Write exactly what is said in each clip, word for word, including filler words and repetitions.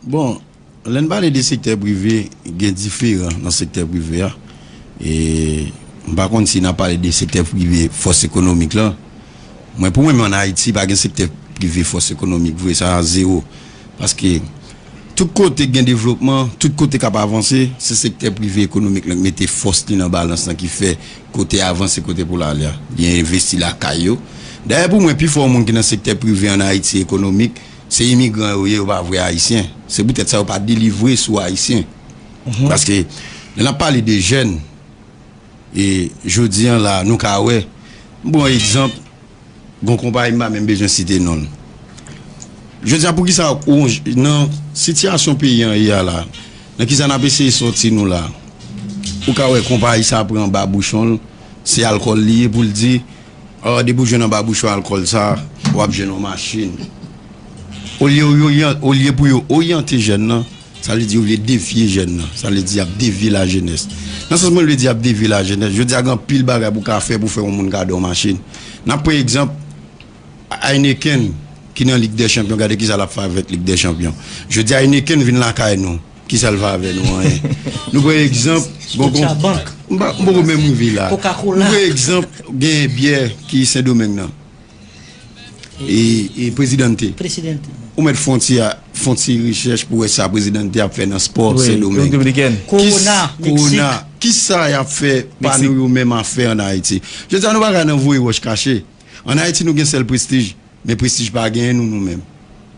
Bon, lè n pale de sektè prive, gen diferan nan sektè prive a. E m pa konn si n ap pale de sektè prive fòs ekonomik lan. Mwen, pou mwen, menm ann Ayiti, pa gen sektè prive fòs ekonomik vre, sa a zewo. Paske tout kote k gen devlopman, tout kote k ap avanse, se sektè prive ekonomik lan k mete fòs li nan balans lan, ki fè kote avanse, kote pou l ale a. Li envesti lakay yo. Dayè, pou mwen, pifò moun ki nan sektè prive ann Ayiti ekonomik, se imigran yo ye, yo pa vre Ayisyen. Se poutèt sa yo pa delivre sou Ayisyen. Paske, lè n ap pale de jèn, e jodi an la, nou ka wè, m pran egzanp, gon konpayi, m pa menm bezwen site non l. Jodi a, poukisa ou, nan sitiyasyon peyi an ye a la, nan kisa n ap eseye sòti nou la, ou ka wè konpayi sa pran babouchon l, se alkòl li ye pou l di, ah, depi w jwenn anba bouchon alkòl sa, w ap jwenn yon machin. Olye, olye, olye pou yo oryante jèn nan, sa vle di yo vle devye jèn nan. Sa vle di y ap devye lajenès. Nan sans mwen vle di y ap devye lajenès, jodi a gen anpil bagay pou w ka fè pou fè yon moun gade yon machin. N ap pran egzanp Heineken ki nan Lig dè Chanpyon, gade kisa l ap fè avèk Lig dè Chanpyon. Jodi a Heineken vin lakay nou, kisa l fè avè nou? Anyen. Nou pran egzanp, bon, Scotiabank, m pa, m poko menm rive la. Coca-Cola. Nou pran egzanp, gen byè ki Sendomeng nan. E, e Presidente. Presidente. Ou mèt fè yon ti, fè yon ti rechèch pou wè sa Presidente ap fè nan spò Sendomeng. Repiblik Dominikèn. Corona, Meksik. Corona. Kisa y ap fè pa nou yo menm ap fè ann Ayiti? Jodi a nou pa ka nan voye wòch kache. Ann Ayiti nou gen sèl Prestij, men Prestij pa genyen nou, nou menm.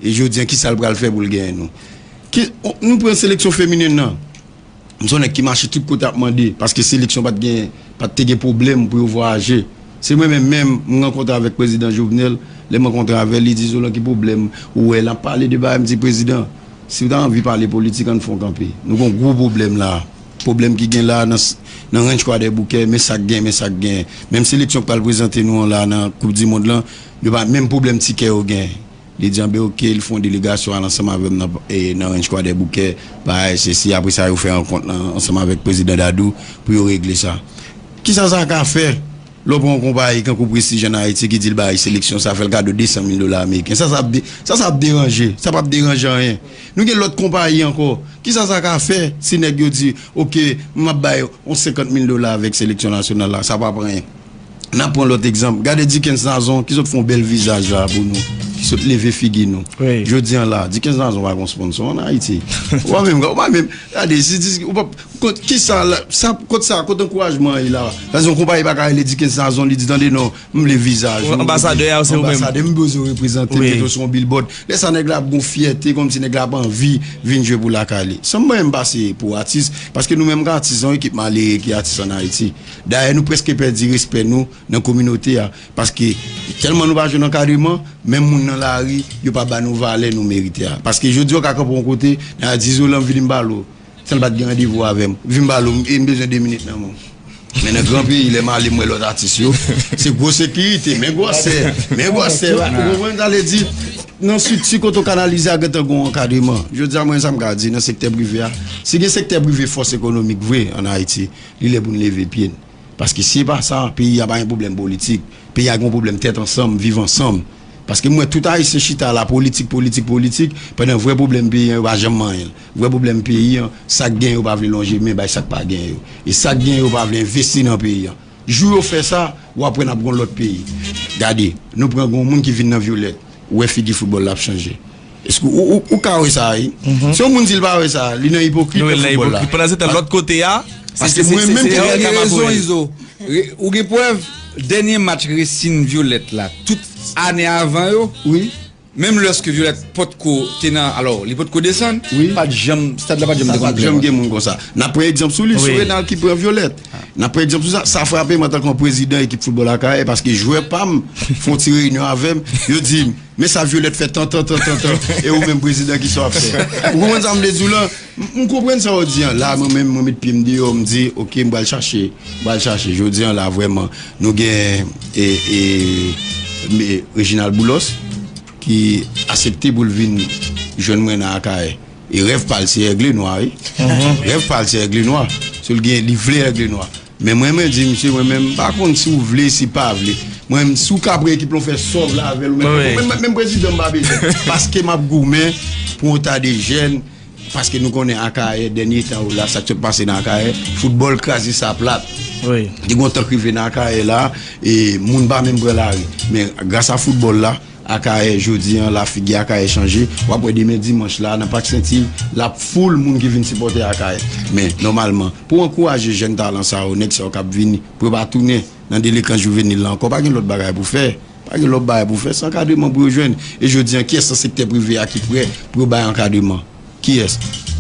E jodi a kisa l pral fè pou l genyen nou? Ki, nou pran seleksyon feminen nan. M se yon nèg ki mache tout kote ap mande, paske seleksyon pa t gen, pa t te gen pwoblèm pou yo vwayaje. Se mwen menm, menm, m rankontre avèk prezidan Jovenel, lè m rankontre avè l, li di, Zolan, ki pwoblèm ou wè? L ap pale de bagay, m di, prezidan, si w ta anvi pale politik, ann fè yon kanpe. Nou gen yon gwo pwoblèm la. Pwoblèm ki gen la nan, nan Ranch Kwadèboukè, men sa k gen, men sa k gen. Menm seleksyon k pral prezante nou an la nan Koup di Mond lan, yo pa menm pwoblèm tikè yo gen. Li di, anben, oke, li fè yon delegasyon al ansanm avè m nan, e, nan Ranch Kwadèboukè, bagay, sesi, apre sa, yo fè rankont lan ansanm avèk prezidan Dadou pou yo regle sa. Kisa sa ka fè? Lè w pran yon konpayi kankou Prestij ann Ayiti ki di l bay seleksyon sa, fè l kado de san mil dola ameriken. Sa, sa ap de-, sa, sa ap deranje. Sa p ap deranje anyen. Nou gen lòt konpayi ankò. Kisa sa ka fè si nèg yo di, oke, m ap bay yon senkant mil dola avèk seleksyon nasyonal la? Sa p ap anyen. N ap pran lòt egzanp. Gade Dickens Nazon, ki sot fè yon bèl vizaj la pou nou, ki sot leve figi nou. Wi. Jodi an la, Dickens Nazon pa gon sponsor ann Ayiti. Ou pa menm, ou pa menm, gade, si, si, ou pa, kot, kisa la, sa, kot sa, kot ankourajman an ye la? Sa se yon konpayi pa ka rele Dickens Nazon, li di, tande non, m vle vizaj ou. Anbasadè a, se ou menm. Anbasadè, m bezwen reprezante, wi, mete w sou yon billboard. Lè sa, nèg la ap gon fyète, kòmsi nèg la ap anvi vin jwe pou lakay li. San mwen, m pase pou atis, paske nou menm, atis, se yon ekip malere ki atis ann Ayiti. Dayè, nou prèske pèdi respè nou nan kominote a, paske tèlman nou pa jwenn ankadreman, menm moun nan lari, yo pa ba nou valè nou merite a. Paske jodi a, w ka kanpe yon kote, nèg la di, Zolan, vini m pale w. San l pa t gen randevou avè m. Vin m pale w, e m bezwen de minit nan men w. Men nan gran peyi, lè m ale, m wè lòt atis yo, se gwo sekirite, men gwòsè, men gwòsè. Ou konprann sa vle di? Nan estrikti kote w kanalize a gentan gon ankadreman. Jodi a, mwen, sa m ka di, nan sektè prive a, si gen sektè prive fòs ekonomik vre ann Ayiti, li lè pou n leve pye n. Paske si se pa sa, peyi a pa gen pwoblèm politik. Peyi a gen yon pwoblèm tèt ansanm, viv ansanm. Paske m wè tout Ayisyen chita la, politik, politik, politik, pandan vrè pwoblèm peyi an, yo pa janm manyen l. Vrè pwoblèm peyi an, sa k gen yo pa vle lonje men bay sa k pa gen yo. E sa k gen yo pa vle envesti nan peyi an. Jou yo fè sa, w ap wè n ap gon lòt peyi. Gade, nou pran gon moun ki vin nan Vyolèt, ou wè figi foutbòl la ap chanje. Èske ou, ou, ou ka wè sa, wi? Si yon moun di l pa wè sa, li nan ipokrit nan foutbòl la. Pandan se tan, lòt kote a, se, paske se, mwen se, menm se ki gen rezon, Izo. Ou gen prèv, dènye match Racing Vyolèt la, tout ane avan yo, wi, menm lòske Vyolèt potko te nan, alò, li potko desann, wi, pa t janm, stad la pa t janm te konplè. Sa pa t janm gen moun konsa. N ap pran egzanp sou li, sou Renald ki pran Vyolèt. N ap pran egzanp sou sa. Sa frape m antanke yon prezidan ekip foutbòl Akayè, paske jwè pa m fè yon ti reyinyon avè m, yo di m, men sa Vyolèt fè tan, tan, tan, tan, tan, e ou menm prezidan, kisa w ap fè? Ou konprann sa m vle di w lan? M, m konprann sa w di an. La, mwen menm, mwen met pye m deyò, m di, oke, m pral chache, m pral chache. Jodi an la, vrèman, nou gen, e, e, e, Reginald Boulos, ki aksepte pou l vin jwenn mwen nan Akayè. E rèv pa l se Aigle Noir, wi. Rèv pa l se Aigle Noir. Si l gen, li vle Aigle Noir. Men mwen, mwen di misye, mwen menm, m pa konn si w vle, si pa vle. Mwen menm, si w ka pran ekip lan, w fè sa w vle avè l, ou menm, mwen menm, menm prezidan, m pa bezwen. Paske m ap goumen pou yon ta de jèn Paske nou konnen Akayè, dènye tan yo la, sa k sot pase nan Akayè, foutbòl kraze sa plat. Wi. Te gen yon tan k rive nan Akayè la, e moun pa menm pran lari. Men gras a foutbòl la, Akayè, jodi an la, figi Akayè chanje. W ap wè demen dimanch la, nan Pak Sent Iv, l ap foul moun ki vin sipòte Akayè. Men, nòmalman, pou ankouraje jèn talan sa yo, nèg sa yo k ap vini, pou yo pa tounen nan delenkan jivenil la ankò, pa gen lòt bagay pou fè. Pa gen lòt bagay pou fè, se ankadreman pou yo jwenn. E jodi an, kiyès nan sektè prive a ki prè pou yo bay ankadreman? Kiyès?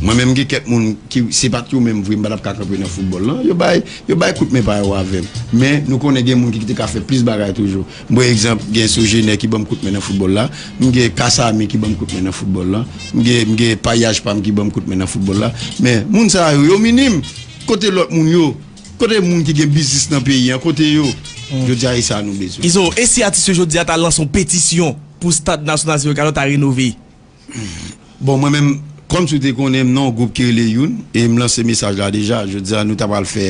Mwen menm, gen kèk moun ki, se pa t yo menm vre, m pa t ap ka kanpe nan foutbòl lan. Yo bay, yo bay kout men pa yo avè m. Men, nou konnen gen moun ki, ki te ka fè plis bagay toujou. M pran egzanp, gen Sogener ki ban m kout men nan foutbòl la. M gen Kasami ki ban m kout men nan foutbòl la. M gen, m gen Payaj pa m ki ban m kout men nan foutbòl la. Men, moun sa yo, yo minim. Kote lòt moun yo? Kote moun ki gen biznis nan peyi an? Kote yo? Jodi a, e sa nou bezwen. Izo, e si atis yo jodi a ta lanse yon petisyon pou Stad Nasyonal Silvyo Kato ta renove? Bon, mwen menm, kòm si w te konnen, m nan yon gwoup ki rele Youn, e m lanse mesaj la deja. Jodi a, nou ta pral fè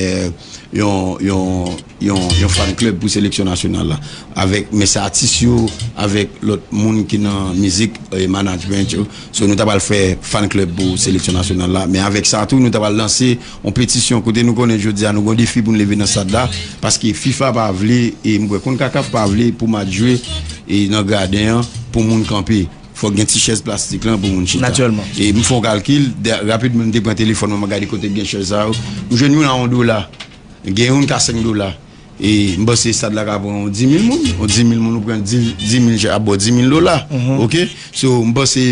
yon, yon, yon, yon fan club pou seleksyon nasyonal la. Avèk, men se atis yo, avèk lòt moun ki nan mizik, e, management yo. So, nou ta pral fè fan club pou seleksyon nasyonal la. Men avèk sa tou, nou ta pral lanse yon petisyon kote nou konnen jodi a nou gon defi pou n leve nan stad la. Paske fifa pa vle, e m kwè konkakaf pa vle pou match jwe, e nan graden an, pou moun kanpe. Fòk gen ti chèz plastik lan pou moun chita. Natirèlman. E m fè yon kalkil, de, rapidman m te pran telefòn mwen, m gade kote gen chèz sa yo. M jwenn youn a yon dola. Gen youn k a senk dola. E m panse stad la ka pran yon dis mil moun. Yon dis mil moun, ou pran dis, dis mil chèz ap ba w dis mil dola. Oke? So, m panse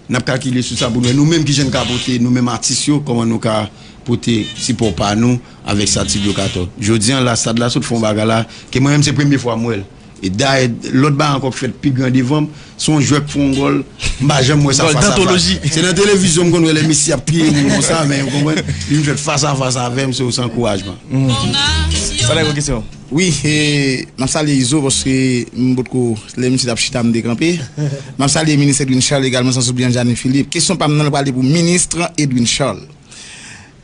n ap kalkile sou sa pou nou wè nou menm kijan n ka pote, nou menm atis yo, kòman nou ka pote sipò pa nou avèk sa Ti Blo Kato. Jodi an la, stad la sot fè yon bagay la, ke mwen menm se premye fwa m wè l. E dayè, lòt bagay ankò k fèt pi gran devan m, se yon jwè k fè yon gòl, m pa janm wè sa fas a fas. Se nan televizyon m konn wè lè Messi ap kriye moun konsa, men ou konprann, li vin fèt fas a fas avè m, se yon ankourajman. Sa lè gwo kesyon. Wi, e, m ap salye Izo paske m potko, lè misye t ap chita, m te kanpe. M ap salye minis Edwin Charles egalman, san oubliye Anjani Philippe. Kesyon pa m nan, l prale pou minis Edwin Charles.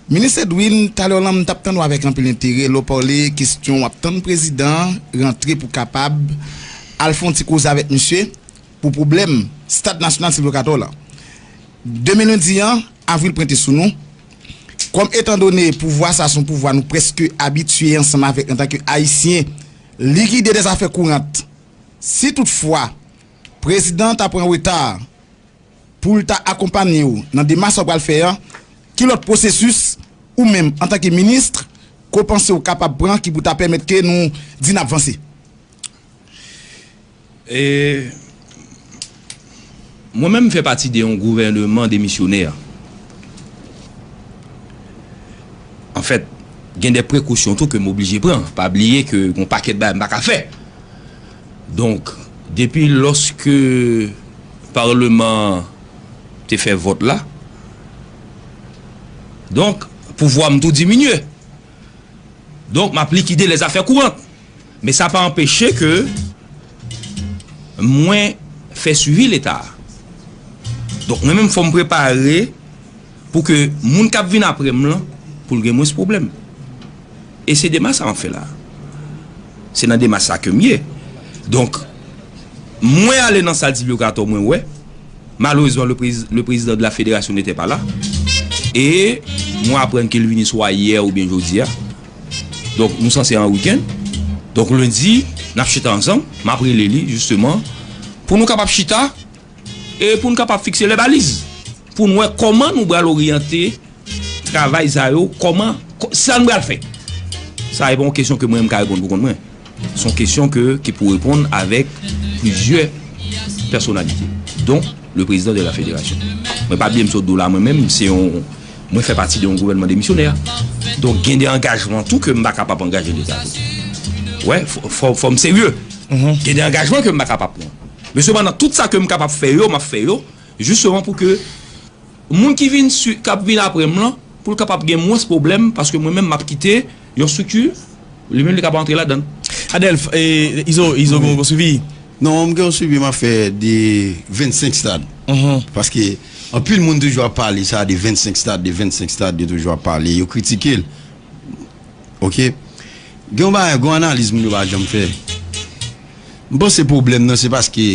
Minis Edwin, talè lan m t ap tann ou avèk anpil enterè lè w pale kesyon w ap tann prezidan an rantre pou kapab al fè yon ti koze avèk misye pou pwoblèm Stad Nasyonal Silvyo Kato lan. Demen lendi an, avril pwente sou nou. Kòm etandone pouvwa sa se yon pouvwa nou prèske abitye ansanm avèk antanke Ayisyen, li ki de dèzafè kourant. Si toutfwa prezidan an ta pran reta pou l ta akonpanye w nan demach sa w pral fè an, ki lòt pwosesis ou menm antanke minis ke w panse w kapab pran ki pou ta pèmèt ke nou di n ap vanse? E, mwen menm, m fè pati de yon gouvèneman demisyonè. Anfèt, gen de prekosyon tou ke m oblije pran. Pa bliye ke gon pakèt bagay m pa ka fè. Donk, depi lòske Palman an te fè vòt la, donk, pouvwa m tou diminye. Donk, m ap likide lèzafè kourant. Men sa pa anpeche ke mwen fè swivi Leta a. Donk, mwen menm, fò m prepare pou ke moun k ap vin apre m lan, pou l gen mwens pwoblèm. E se demach sa m ap fè la. Se nan demach sa ke m ye. Donk, mwen ale nan sal Ti Blo Kato, mwen wè. Malheureusement, le, préz- le président de la fédération n'était pas là. E mwen aprann ke l vini swa yè oubyen jodi a. Donk, nou sanse an wikenn. Donk, lendi, n ap chita ansanm. M ap rele li, jisteman, pou nou kapab chita e pou n kapab fikse lè baliz. Pou n wè kòman nou pral oryante travay sa yo, kòman, kò- sa n pral fè. Sa e pa yon kesyon ke mwen m ka reponn pou kont mwen. Se yon kesyon ke, ki pou reponn avèk plizyè pèsonalite, dont le président de la fédération. Mwen pa bliye m sot di w la, mwen menm, se yon, mwen fè pati de yon gouvènman demisyonè. Donk, gen de angajman tou ke m pa kapab angaje Leta tou. Wè, fò, fò, fò m serye. Gen de angajman ke m pa kapab pran. Men sepandan, tout sa ke m kapab fè yo, m ap fè yo, jisteman pou ke moun ki vin sui- k ap vin apre m lan, pou l kapab gen mwens pwoblèm, paske mwen menm, m ap kite yon estrikti, li menm, li kapab antre ladan l. Adelph, e, Izo, Izo, gon, gon swivi? Non, m gen yon swivi m ap fè de vennsenk stad. Paske anpil moun toujou ap pale sa de vennsenk stad, de vennsenk stad, yo toujou ap pale, yo kritike l. Oke? Gen yon bagay, gen yon analiz moun yo pa janm fè. M panse pwoblèm nan, se paske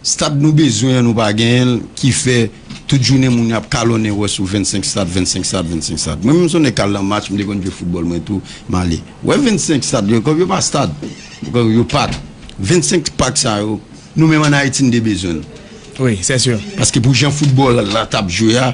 stad nou bezwen an, nou pa genyen l, ki fè Tout jounen moun y ap kalonnen wè sou vennsenk stad, vennsenk stad, vennsenk stad. Mwen menm, se yon nèg k al nan match, m te konn jwe foutbòl mwen tou, m ale. Wè vennsenk stad yo, kòm yo pa stad, kòm yo pak. Vennsenk pak sa yo, nou menm ann Ayiti, n te bezwen l. Wi, c'est sûr. Paske pou jan foutbòl la t ap jwe a,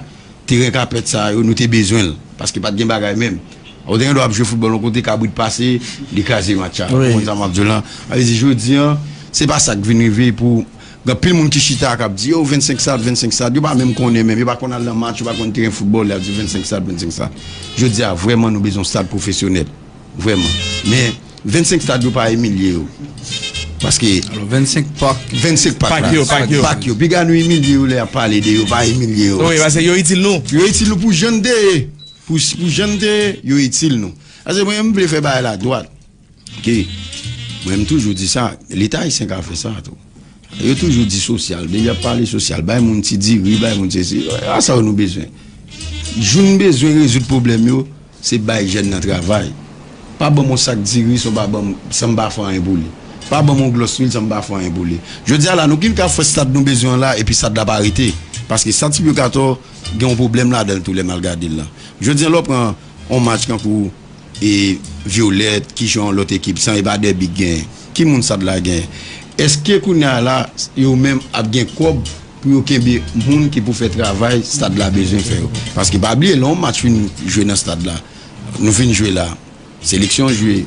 teren kapèt sa yo, nou te bezwen l. Paske pa t gen bagay menm. Ou te gen dwa ap jwe foutbòl yon kote, kabrit pase, li kraze match la. Ou konn sa m ap di w lan? Sa vle di, jodi an, se pa sa k vin rive pou gen anpil moun ki chita k ap di, yo, vennsenk stad, vennsenk stad. Yo pa menm konnen menm. Yo pa konn al nan match, yo pa konn teren foutbòl, y ap di vennsenk stad, vennsenk stad. Jodi a, vrèman, nou bezwen yon stad pwofesyonèl. Vrèman. Men, vennsenk stad yo pa imilye yo. Paske. Alò, vennsenk pak. Vennsenk pak Pak la. Yo, pak yo. Pak yo. Piga nou imilye yo lè y ap pale de yo, pa imilye yo. Wi, paske yo itil nou. Yo itil nou pou jan n te ye. Pou, pou jan n te ye, yo itil nou. Paske mwen, m vle fè bagay la dwat. Ke, mwen, m toujou di sa, Leta ayisyen ka fè sa tou. Yo toujou di sosyal. Depi y ap pale sosyal, bay moun ti diri, bay moun sesi. A sa yo nou bezwen. Jou n bezwen rezoud pwoblèm yo, se bay jèn nan travay. Pa ban m yon sak diri san w pa ban m, san m pa fè anyen pou li. Pa ban m yon glòs lwil san m pa fè anyen pou li. Jodi a la, nou ki ka fè stad nou bezwen an la, epi stad la pa rete. Paske stad Sibyo Katò gen yon pwoblèm ladan l tou lè m al gade l lan. Jodi a, lè w pran yon match kankou e Vyolèt, ki jwe yon lòt ekip, san e pa dèbi k genyen. Ki moun stad la genyen? Èske kounye a la, yo menm ap gen kòb pou yo kenbe moun ki pou fè travay stad la bezwen fè yo? Paske pa bliye, lè yon match fin jwe nan stad la, nou fin jwe la, seleksyon jwe,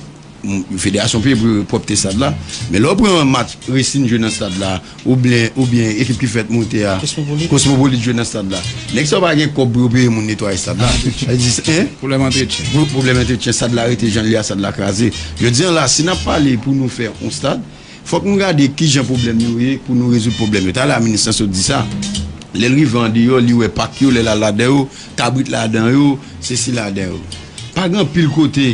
m- federasyon peye pou yo pwòpte stad la, men lè w pran yon match Racing jwe nan stad la, oubyen, oubyen ekip ki fèt monte a, Cosmopolite. Cosmopolite jwe nan stad la. Nèg sa yo pa gen kòb pou yo peye moun netwaye stad la. Sa vle di, hein? Pwoblèm antretyen. Pou pwoblèm antretyen, stad la rete jan l ye a, stad la kraze. Jodi an la, si n ap pale pou nou fè yon stad, fòk nou gade ki jan pwoblèm yo ye pou nou rezoud pwoblèm yo. Talè a minis lan sot di sa. Lè l rive andeyò, li wè pak yo, lè l al ladan yo, kabrit ladan yo, sesi ladan yo. Pa gen anpil kote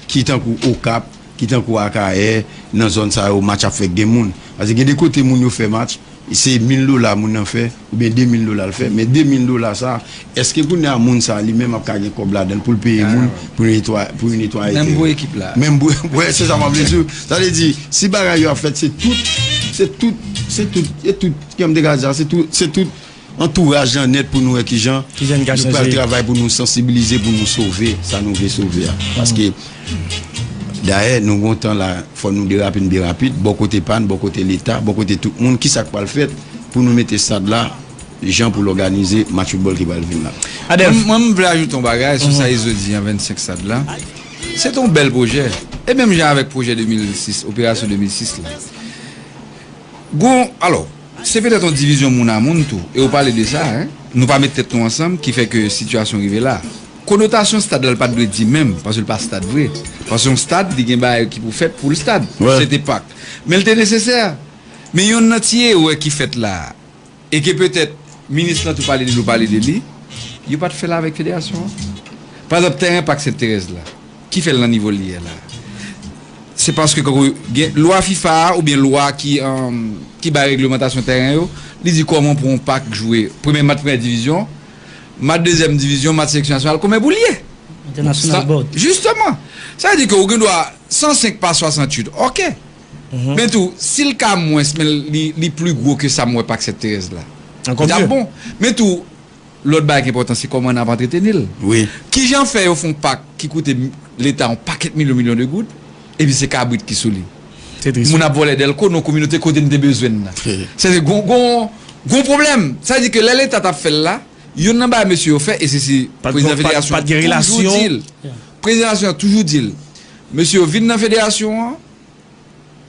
ki tankou Okap, ki tankou Akayè, nan zòn sa yo, match ap fèt gen moun. Paske gen de kote moun yo fè match, se mil dola moun nan fè, oubyen de mil dola l fè. Men de mil dola sa, èske kounye a moun sa li menm ap ka gen kòb ladan l pou l peye moun pou netwaye, pou netwaye Menm teren? Pou ekip la. Menm pou, wè, se sa m ap vle di w. Sa vle di, si bagay yo ap fèt, se tout, se tout, se tout, kòm m te ka di sa, se tout, se tout antouraj lan nèt pou nou wè kijan Kijan n ka nou pral chanje. Travay pou nou sansibilize, pou nou sove sa nou vle sove a. Paske, dayè, nou gon tan la, fò nou derape, n byen rapid, bò kote pa n, bò kote Leta, bò kote tout moun, kisa k pral fèt pou nou mete stad la, jan pou l òganize match foutbòl ki pral vin la. Adèl, Mwen, mwen, m vle ajoute yon bagay sou sa Izo di an vennsenk stad la. Se te yon bèl pwojè. E menm jan avèk pwojè de mil sis, operasyon de mil sis la. Gon, alò, se petèt yon divizyon moun a moun tou. E ou pale de sa, hein? Nou pa met tèt nou ansanm, ki fè ke sitiyasyon rive la. Konotasyon stad la, l pa t dwe di menm, paske l pa stad vre. Paske yon stad, li gen bagay ki pou fèt pou l stad. Wè. Se te pak. Men l te nesesè. Men yonn nan ti erè ki fèt la, e ke petèt minis lan tou pale de li, ou pale de li, yo pa t fè l avèk federasyon an. Pa egzanp, tèren pak Sent Terèz la, ki fè l nan nivo l ye la? Se paske kankou gen lwa fifa a oubyen lwa ki, um, ki bay reglemantasyon tèren yo, li di kòman pou yon pak jwe premye match premyè divizyon, match dezyèm divizyon, match seleksyon nasyonal, konbyen pou l ye? International board. Jisteman. Sa vle di ke ou gen dwa san senk pa swasanntuit, ok. Men tou, si l ka mwens, men li, li pli gwo ke sa m wè pak Sent Terèz la. Ankò Li t ap mye. Bon. Men tou, lòt bagay ki enpòtan, se kòman n ap antreteni l. Wi. Kijan fè yo fè yon pak ki koute Leta yon pakèt milyon milyon de goud, epi se kabrit ki sou li? Se tris. Moun ap vòlè dèlko nan kominote kote n te bezwen n nan. Se gon, gon, gon pwoblèm. Sa vle di ke lè Leta t ap fè l la, youn nan bagay mesye yo fè, e se, se Pa t prezidan gon- pa t- federasyon pa t gen toujou relasyon. Di l. Prezidan federasyon toujou di l. Mesye yo vin nan federasyon an,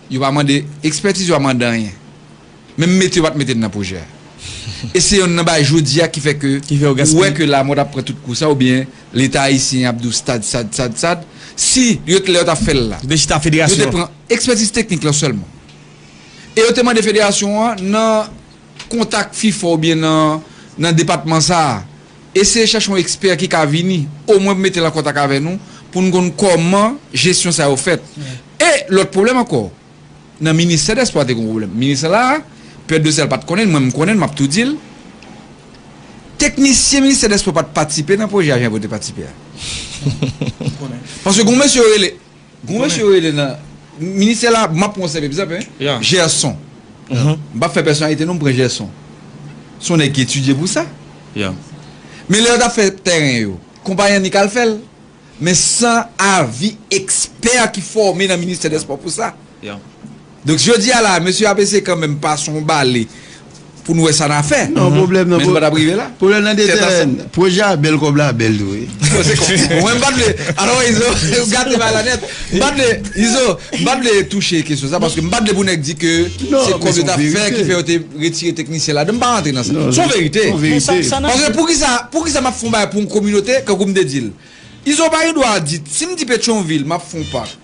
yo pa mande ekspètiz, yo pa mande anyen. Menm mete yo pa t mete n nan pwojè a. E se yonn nan bagay jodi a ki fè ke Ki fè yo ou gaspiye. Wè ke Lamòt ap pran tout kou sa, oubyen Leta ayisyen ap di w stad, stad, stad, stad. Si yo t lè yo t ap fè l la. Yo te chita Yo te federasyon. Pran ekspètiz teknik lan sèlman. E yo te mande federasyon an nan kontak fifa oubyen nan, nan depatman sa a. Eseye chèche yon ekspè ki ka vini, omwen pou mete l an kontak avè nou, pou n konn kòman jesyon sa yo fèt. E lòt pwoblèm ankò, nan ministè dèspò te gen yon pwoblèm. Minis la, Pierre Docel pa t konnen l, mwen m konnen l, m ap tou di l. Teknisyen ministè dèspò pa t patisipe nan pwojè a jan yo te patisipe a. Paske gon mesye yo rele, gon mesye yo rele nan ministè la, m ap pran yon senp egzanp, hein. Yeah. Gerson. M p ap fè pèsonalite non, m pran Gerson. Se yon nèg ki etidye pou sa. Men lè yo t ap fè tèren yo, konpayi annik al fè l, men san avi ekspè ki fòme nan ministè dè spò pou sa. Donk, jodi a la, mesye ap eseye kanmenm pase yon bale pou n wè sa n a fè. Non, pwoblèm nan, men nou pa t ap rive la. Pwoblèm nan de tèt ansanm. Pwojè a bèl, kòb la bèl tou, wi. Mwen, m pa t vle. Alò, Izo, gate bagay la nèt. M pa t vle, Izo, m pa t vle touche kesyon sa, paske m pa t vle pou nèg di ke se kòb yo t ap fè ki fè yo te retire teknisyen ladan. M pa rantre nan sa. Se yon verite. Paske poukisa, poukisa m ap fè yon bagay pou yon kominote, kankou m te di l? Izo pa gen dwa di, si m di Petyonvil, m ap fè yon pak.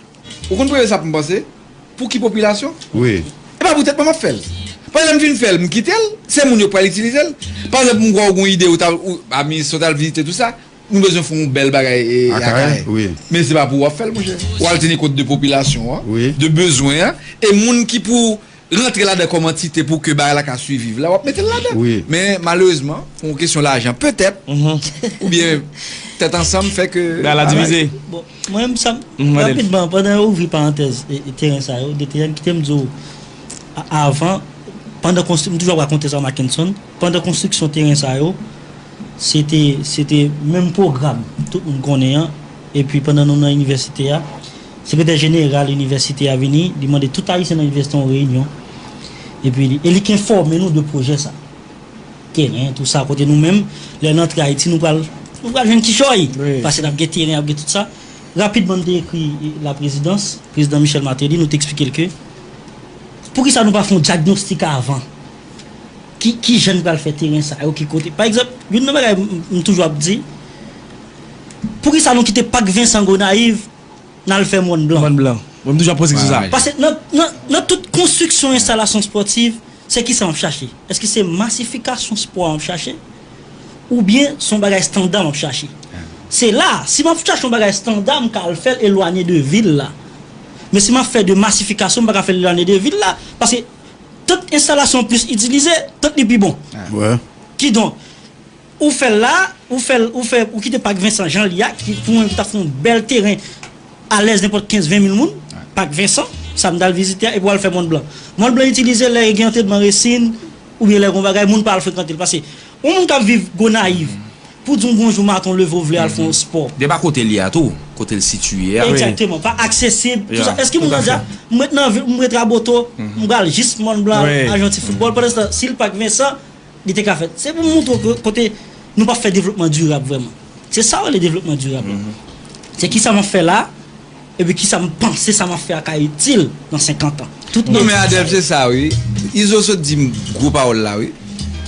Ou konn premye sa pou m panse? Pou ki popilasyon? Wi. E pa pou tèt mwen m ap fè l. Paske lè m fin fè l, m kite l, se moun yo k pral itilize l. Pa egzanp, m kwè w gen yon ide, ou ta, ou, a minis ou t al vizite tou sa, nou bezwen fè yon bèl bagay e, e Akayè. Akayè, wi. Men se pa pou ou w ap fè l, monchè. Ou al teni kont de popilasyon an, wi, de bezwen an, e moun ki pou rantre ladan kòm antite pou ke bagay la ka swiviv la, w ap mete l ladan. Wi. Men malerezman, pou yon kesyon lajan, petèt, oubyen tèt ansanm fè ke bagay la divize. Bon, mwen menm sa, rapidman, pandan yo ouvri parantèz e, e teren sa yo, de teren, kite m di w, a- avan, pandan konstri-, m toujou ap rakonte sa Mackenson, pandan konstriksyon teren sa yo, se te, se te menm pwogram tout moun konnen an, epi pandan nou nan inivèsite a, sekretè jeneral inivèsite a vini, li mande tout Ayisyen nan inivèsite yon reyinyon, epi li, e li k enfòme nou de pwojè sa. Teren, tou sa, kote nou menm, lè n antre Ayiti, nou pral, nou pral jwenn kichòy. Wi. Paske n ap gen teren, ap gen tout sa. Rapidman, m te ekri la prezidans, prezidan Michel Martelly, nou te eksplike l ke poukisa nou pa fè yon dyagnostik avan? Ki, ki jan n pral fè teren sa yo, ki kote? Pa egzanp, youn nan bagay m, m, m toujou ap di, poukisa nou kite Pak Vensan Gonayiv, n al fè Mòn Blan? Mòn Blan. Mwen, m toujou ap poze kesyon sa. Paske nan, nan, nan tout konstriksyon enstalasyon spòtiv, se ki sa m ap chache? Èske se masifikasyon spò a m ap chache? Oubyen se yon bagay estanda m ap chache? Se la, si m ap chache yon bagay estanda, m ka al fè l elwanye de vil la. Men si m ap fè de masifikasyon, m pa ka fè l elwanye de vil la. Paske tant enstalasyon plis itilize, tant li pi bon. Kidonk, ou fè l la, ou fè l, ou fè, ou kite Pak Vensan jan l ye a, ki pou mwen ki ta fè yon bèl teren alèz nenpòt kenz ven mil moun, Pak Vensan, sa m t al vizite a, epi w al fè Mòn Blan. Mòn Blan itilize lè gen antèdman resin, oubyen lè gen yon bagay, moun pa al frekante l. Paske yon moun k ap viv Gonayiv, pou di yon bonjou maten w leve w vle al fè yon spò. Depa kote l ye a tou, kote l sitiye a. Egzakteman, pa aksesib, tou sa. Èske moun nan di, a, m ret nan vil, m ret Raboto, m pral jis Mòn Blan, al jwe yon ti foutbòl. Pandanstan, si l Pak Vensan, li te ka fèt. Se pou montre w ke kote nou p ap fè devlopman dirab vrèman. Se sa w rele devlopman dirab la. Se kisa m ap fè la, epi kisa m panse sa m ap fè a ka itil nan senkant an. Tout. Non, men Adèl, se sa, wi. Izo sot di m gwo pawòl la, wi.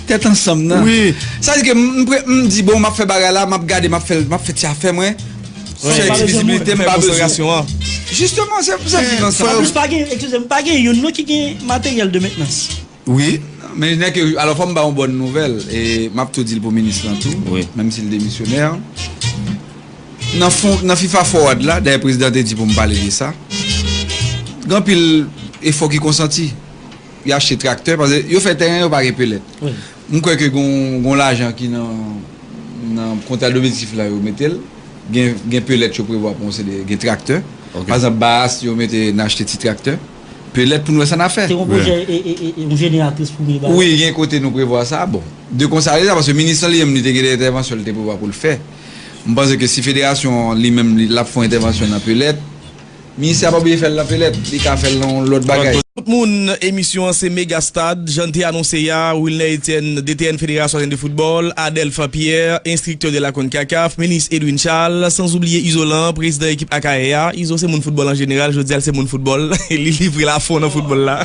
Tèt ansanm nan. Wi. Sa di ke m, m pre-, m di, bon, m ap fè bagay la, m ap gade, m ap fè, m ap fè ti afè mwen. Fè ti vizibilite, m pa bezwen. Jisteman, se, se viv ansanm. Anplis, pa gen, eskize m, pa gen youn non ki gen materyèl de mentnans. Wi, men nèg yo, alò fò m ba yon bòn nouvèl, e m ap tou di l pou minis lan tou, wi, menm si l demisyonè. Nan fon, nan FIFA Forward la, dayè prezidan te di pou m pale de sa, gen anpil efò ki konsanti. Y achte traktè, paske yo fè teren, yo pa gen pelèt. Wi. M kwè ke gon, gon lajan ki nan, nan kontra dometik la, yo mete l. Gen, gen pelèt yo prevwa pou yon seri de, gen traktè. Ok. Pa egzanp, Baas, yo mete n achte ti traktè. Pelèt pou n wè sa n a fè. Se yon pwojè, e, e, e, e, yon jeneratris pou mil bagay. Wi, gen kote nou prevwa sa. Bon, de konsa, rete sa, paske minis lan li menm, li te gen de entèvansyon li te prevwa pou l fè. M panse ke si federasyon an li menm, li, l ap fè yon entèvansyon nan pelèt, ministè a pa oblije fè l nan pelèt, li ka fè l nan yon lòt bagay. Tout moun, emisyon an se Mega Stad, jan n te anonse a, Wilner Etienne, D T N Federasyon Ayisyen de Foutbòl, Adelph Pierre, enstriktè de la CONCACAF, minis Edwin Charles, san oubliye Izolan, prezidan ekip Akayè a. Izo se moun foutbòl an jeneral, jodi a l se moun foutbòl, li livre l afon nan foutbòl la.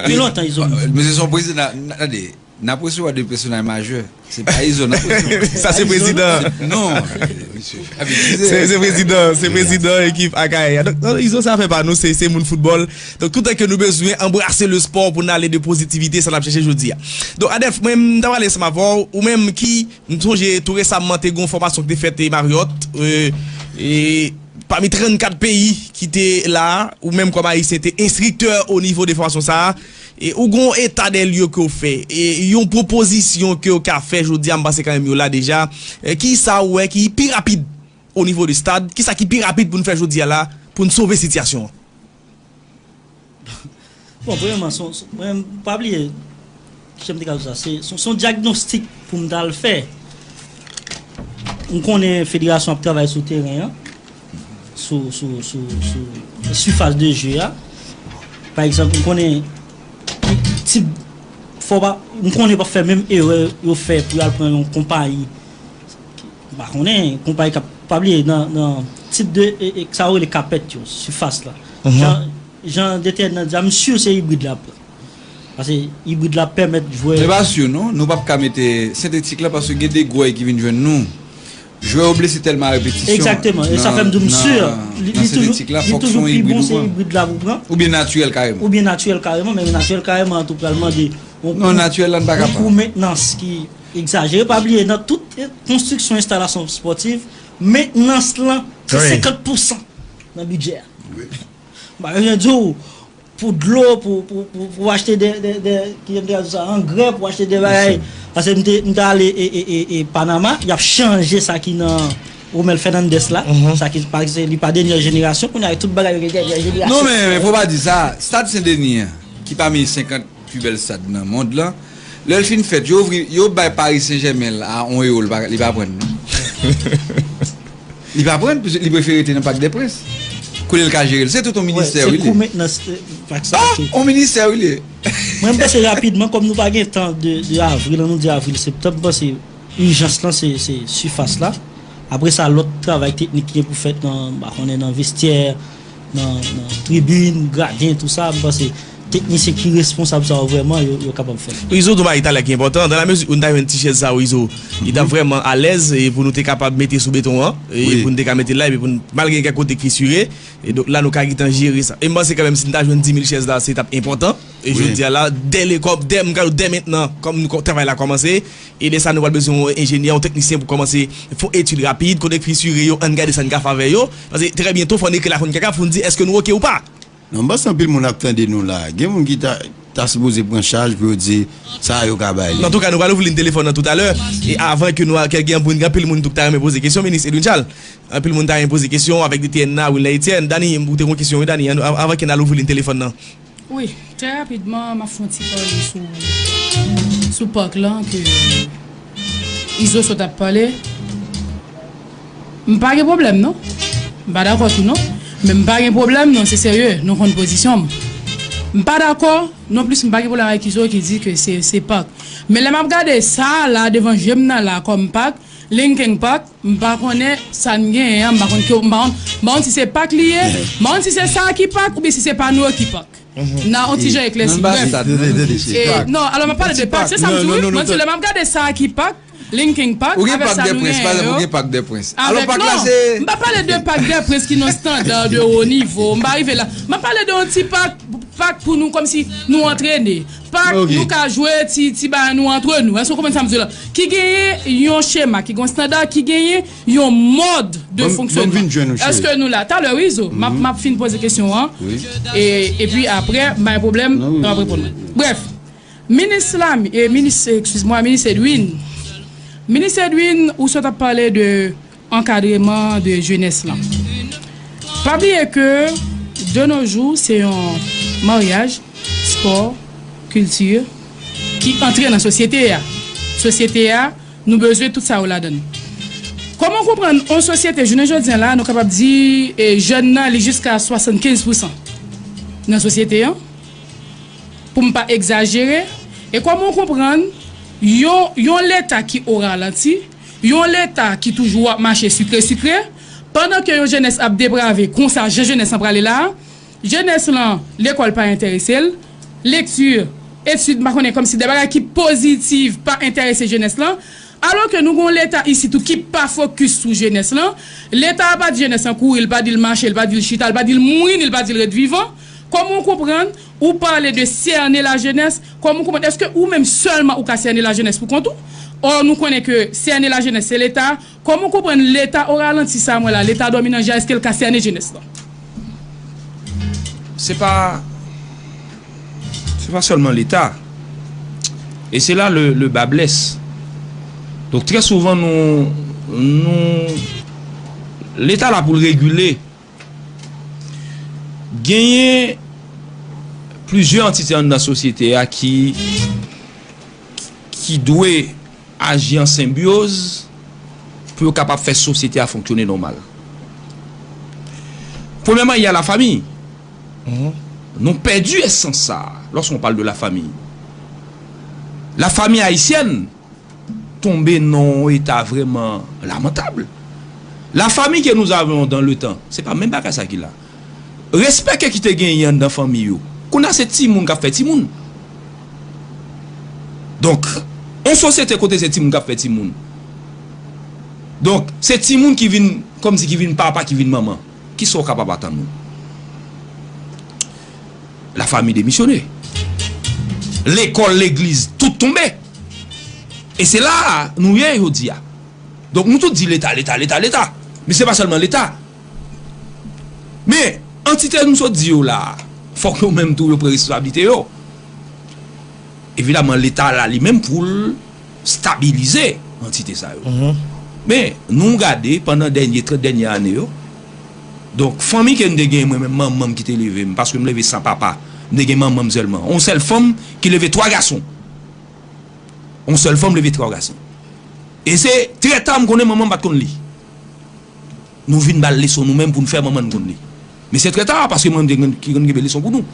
Depi lontan, Izo. Mesye se yon prezidan, tande, n ap resevwa de pèsonaj majè. Se pa Izo n ap resevwa. Sa se prezidan. Non, mesye, pa betize. Se, se prezidan, se prezidan ekip Akayè a. Donk, non, Izo se afè pa nou, se, se moun foutbòl. Donk, toutan ke nou bezwen anbrase le spò pou n ale de pozitivite, sa n ap chèche jodi a. Donk, Adèlf, mwen, m ta pale ansanm avè w, ou menm ki, m sonje tou resamman te gon fòmasyon ki te fèt e Marriott, e, e, pami trannkat peyi ki te la, ou menm kòm Ayisyen te enstriktè o nivo de fòmasyon sa a, e ou gon eta dè lye ke w fè, e yon pwopozisyon ke w ka fè jodi a, m panse kanmenm yo la deja, e kisa w wè ki pi rapid o nivo de stad, kisa ki pi rapid pou n fè jodi a la, pou n sove sitiyasyon an? Bon, premyèman, se yon, se, mwen, pa bliye, jan m te ka di w sa, se, se, se yon dyagnostik pou m t al fè. M konnen federasyon ap travay sou teren an, sou, sou, sou, sou sifas de jeu a. Pa egzanp, m konnen tip, fò pa, m konnen pa fè menm erè yo fè pou y al pran yon konpayi. M pa konnen, konpayi k ap, pa bliye, nan, nan tip de, e, e, sa yo rele kapèt yo, sifas la. Jan, jan D T N nan di a, m si se ibrid la ap pran. Paske ibrid la ap pèmèt jwè. Men pa si non, nou p ap ka mete sentetik la paske gen de gwèy ki vin jwenn nou. Jwè yo blese tèlman a repetisyon. Egzakteman, e sa fè m di w m si. Li, li toujou, li toujou pi bon se ibrid la pou pran. Oubyen natirèl kareman. Oubyen natirèl kareman, men natirèl kareman an tou pral mande yon kou, yon kou mentnans ki egzajere. Pa bliye, nan tout konstriksyon enstalasyon espòtiv, mentnans lan se senkant pousan nan bidjè a. M pa bezwen di w, pou dlo, pou, pou, pou, pou achte de, de, de, ki jan m te ka di sa, angrè, pou achte de bagay. Paske m te, m te ale e, e, e, e Panama, y ap chanje sa ki nan Romel Fernandez la, sa ki pa, se, li pa dènyè jenerasyon, kounye a tout bagay yo gen dènyè jenerasyon. Non, men, men fò pa di sa, Stad Sen Deni an, ki pami senkant pi bèl stad nan mond lan, lè l fin fèt, yo ouvri, yo bay Paris Saint-Germain l a yon ewo, li pa, li pa pran l non. Li pa pran l, li prefere rete nan Parc des Princes. Kote l ka jere l, se tout yon ministè wi li. Ah, yon ministè wi li. Mwen, m panse rapidman, kòm nou pa gen tan de, de avril, an nou di avril, septanm, m panse ijans lan, se, se sifas la. Apre sa, lòt travay teknik ki gen pou fèt nan, m pa konnen, nan vestyè, nan, nan tribin, graden, tou sa, m panse teknisyen ki responsab sa yo vrèman, yo, yo kapab fè l. Izo di yon bagay talè ki enpòtan, dans la mesure où nou ta jwenn ti chèz sa yo, Izo, li t ap vrèman alèz, e pou nou te kapab mete sou beton an, e pou nou te ka mete l la, epi pou nou, malgre gen kèk kote k fisire, e donk la nou ka gentan jere sa. E m panse kanmenm si nou ta jwenn di mil chèz la, se t ap enpòtan. E jodi a la, dè lekòl, dè, m ka di w dè mentnan, kòm nou, travay la kòmanse, e lè sa nou pral bezwen yon enjenyè, yon teknisyen pou kòmanse fè yon etid rapid, kote k fisire yo, ann gade sa n ka fè avè yo. Paske trè byento fò n ekri la konn kaka pou n di èske nou oke ou pa. Non, m panse anpil moun ap tande nou la. Gen moun ki ta, ta sipoze pran chaj pou yo di sa yo ka bay li. Antouka, nou pral ouvri liy telefòn nan toutalè. E avan ke nou al, gen anpil, anpil moun tou ki ta renmen poze kesyon, Minis Edwin Charles. Anpil moun ta renmen poze kesyon avèk D T N nan, Wilner Etienne. Dani, ou te gon kesyon, wi, Dani, an-, avan ke n al ouvri liy telefòn nan. Wi, trè rapidman, m ap fè yon ti pale sou, sou pak lan ke Izo sot ap pale. M pa gen pwoblèm non. M pa dakò tou non. Men m pa gen pwoblèm non, se serye, nou konn pozisyon m. M pa dakò nonplis, m pa gen pwoblèm avèk Izo ki di ke se, se pak. Men lè m ap gade sa a la devan je m nan la kòm pak, Linkin Park, m pa konnen sa n genyen an, m pa konn ke, m pa konn, m pa konn si se pak li ye, m pa konn si se sa a ki pak oubyen si se pa nou yo ki pak. N a on ti jan eklèsi. Brèf. E, non, alò m ap pale de pak, se sa m di wi. Mwen di lè m ap gade sa a ki pak, Linkin Park, avèk sa nou genyen yo. Avèk, non, m pa pale de Parc des Princes ki nan standard de haut niveau, m pa rive la. M ap pale de yon ti pak, pak pou nou, kòmsi nou antrene. Pak, nou ka jwe ti, ti bagay nou antre nou. Èske w konprann sa m di w la? Ki genyen yon chema, ki gen yon standard, ki genyen yon mode de fonctionnement. Èske nou la? Talè wi Izo, m ap, m ap fin poze kesyon an. E, epi apre, m pa gen pwoblèm, nou ap reponn mwen. Brèf, minis la, e, minis, excuse-moi, minis Edwin. Minis Edwin, ou sot ap pale de ankadreman de jenès lan. Pa bliye ke de nos jours, se yon maryaj, spò, kilti ki antre nan sosyete a. Sosyete a, nou bezwen tout sa yo ladan l. Kòman w konprann yon sosyete, jounen jodi a la, nou kapab di, e, jèn nan, li jiska swasannkenz pousan nan sosyete an? Pou m pa egzajere, e kòman w konprann yon, yon Leta ki o ralanti, yon Leta ki toujou ap mache sikre sikre, pandan ke yon jenès ap deprave konsa, jan jenès lan prale la a, jenès lan, lekòl pa enterese l, lekti, etid, m pa konnen, kòmsi de bagay ki pozitif pa enterese jenès lan, alò ke nou gen yon Leta isi tou ki pa fokis sou jenès lan. Leta a pa di jenès lan kouri, li pa di l mache, li pa di l chita, li pa di l mourin, li pa di l ret vivan. Kòman w konprann ou pale de sène lajenès? Kòman w konprann? Èske ou menm sèlman ou ka sène lajenès pou kont ou? Ò, nou konnen ke sène lajenès se Leta. Kòman w konprann Leta o ralanti sa a, mwen la, Leta dòmi nan je a, èske l ka sène jenès lan? Se pa, se pa sèlman Leta. E se la le, le bas blesse. Donk, trè souvan, nou, nou, Leta la pou l regile. Genyen plizyè antite anndan sosyete a ki, ki dwe aji an senbyoz pou yo kapab fè sosyete a fonksyone nòmal. Premyèman, il y a la famille. Nou pèdi esans sa a, lorsqu'on parle de la famille. La famille haïtienne tonbe nan yon eta vrèman lamantab. La famille que nous avions dans le temps, se pa menm bagay sa ki la. Respè ke ki te genyen anndan fanmi yo. Kounye a se timoun k ap fè timoun. Donk, yon sosyete kote se timoun k ap fè timoun. Donk, se timoun ki vin, kòmsi ki vin papa, ki vin manman. Kisa w kapab atann ou? Lafanmi demisyone. Lekòl, legliz, tout tonbe. E se la a nou ye jodi a. Donk nou tout di Leta, Leta, Leta, Leta. Men se pa sèlman Leta. Men, antite nou sot di yo la a, fòk yo menm tou yo pran responsablite yo. Evidaman, Leta la li menm pou l stabilize antite sa yo. Men, nou gade pandan dènye, trant dènye ane yo, donk, fanmi ke m te gen, mwen menm, manman m ki te leve m, paske m leve san papa, m te gen manman m sèlman. Yon sèl fanm ki leve twa gason. Yon sèl fanm leve twa gason. E se trè ta m konnen manman m pa t konn li. Nou vin ba l leson nou menm pou n fè manman n konn li. Men se trè ta, paske manman n te konn, ki konn kenbe leson pou nou.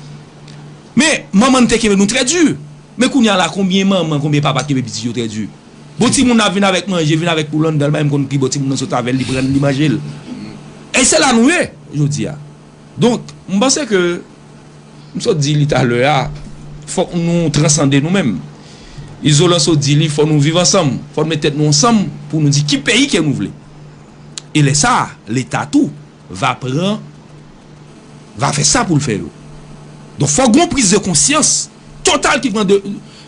Men, manman n te kenbe nou trè di. Men kounye a la, konbyen manman, konbyen papa t kenbe pitit yo trè di? Bon, timoun ap vin avèk manje, vin avèk poul anndan l, pa menm konn ki bò timoun nan sot avè l, li pran l, li manje l. E se la nou ye, jodi a. Donk, m panse ke, m sot di li talè a, fòk nou transande nou menm. Izolan sot di li, fò nou viv ansanm, fò nou met tèt nou ansanm pou nou di ki peyi ke nou vle. E lè sa a, Leta tou va pran, va fè sa pou l fè yo. Donk, fòk gon priz de konsyans total ki pran de,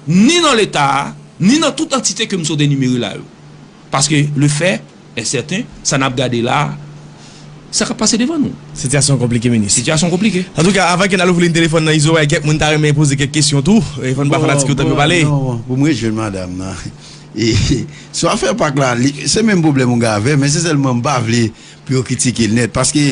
ni nan Leta a, ni nan tout antite ke m sot enimere la yo. Paske le fè est certain, sa n ap gade la a, sa k ap pase devan nou. Sitiyasyon konplike, minis. Sitiyasyon konplike. Antouka, avan ke n al ouvri liy telefòn nan, Izo, wè, kèk moun ta renmen poze kèk kesyon tou. E fò n pa fanatik yo tann yo pale. Non, pou mwen jwenn madanm nan. E, sou afè pak la, li, se menm pwoblèm ou gen avè, men se sèlman m pa vle pou yo kritike l nèt. Paske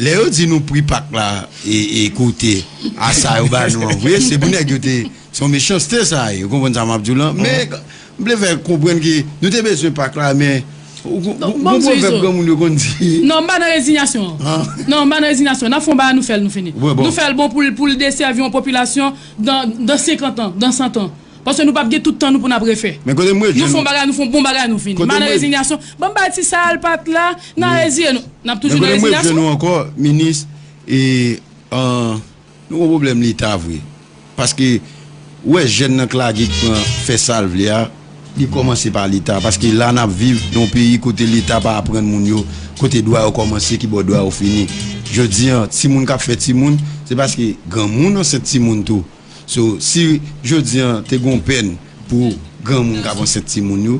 lè yo di nou pri pak la, e, e koute a sa yo ba nou an vre, se pou nèg yo te, se yon mechanste sa ye, ou konprann sa m ap di w lan? Men, m vle fè konprann ke nou te bezwen pak la, men, ou, ou, Non, ou, bon, gon pwovèb granmoun yo konn di. Non, m pa nan rezinyasyon. Non, m pa nan rezinyasyon. N ap fè yon bagay, nou fè l, nou fini. Nou fè l bon pou l, pou l desèvi yon popilasyon dan, dan senkant an, dan san an. Paske nou p ap gen tout tan nou pou n ap refè. Men kote m ret jwenn nou. Nou fè yon bagay, nou fè yon bon bagay, nou fini. M pa nan rezinyasyon. Ban m bay ti sa al pat la, n a reziye nou. N ap toujou nan rezinyasyon. Men kote m ret jwenn nou ankò, minis, e, an, nou gon pwoblèm Leta vre. Paske, ou wè jèn nan k lage k pran fè sa l vle a, li kòmanse pa Leta. Paske la n ap viv nan yon peyi kote Leta pa aprann moun yo kote dwa yo kòmanse, ki bò dwa yo fini. Jodi a, timoun k ap fè timoun, se paske granmoun ansent timoun tou. So, si jodi a te gon pèn pou granmoun k ap ansent timoun yo,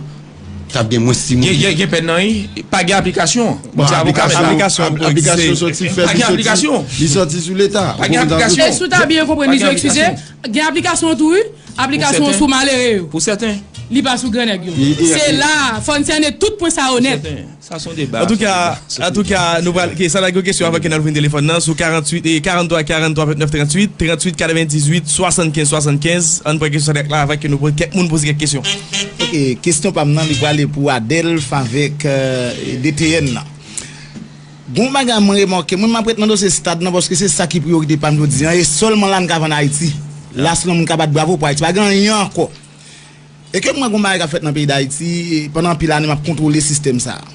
t ap gen mwens timoun. Gen, gen, gen pèn nan, wi. Pa gen aplikasyon. Bon, se avoka aplikasyon, aplikasyon, aplikasyon soti fèt, li soti, li soti sou Leta. Pa gen aplikasyon. E si w ta byen konprann, Izo, eskize, gen aplikasyon tou, wi. Aplikasyon sou malere yo. Pou sèten. Li pa sou grannèg yo. Se la, fò n sène tout pwen sa yo nèt. Sa se yon deba. Antouka, antouka, nou pral, ok, sa lage yon kesyon avan ke n al ouvri telefòn nan sou karanntuit, e, karanntrwa karanntrwa vennèf tranntuit, tranntuit katrevendizuit swasannkenz swasannkenz. Ann pran kesyon sa la avan ke nou poze, kèk moun poze kèk kesyon. Ok, kesyon pa m nan, li prale pou Adelph avèk, euh, D T N nan. Gon bagay mwen remake, mwen m ap ret nan dosye stad nan, paske se sa ki priyorite pa m jodi a, e sèlman la n ka vann Ayiti. La sèlman moun ka bat bravo pou Ayiti, pa gen anyen ankò. E ke m wè gon bagay k ap fèt nan peyi Dayiti, e pandan anpil ane m ap kontwole sistèm sa a.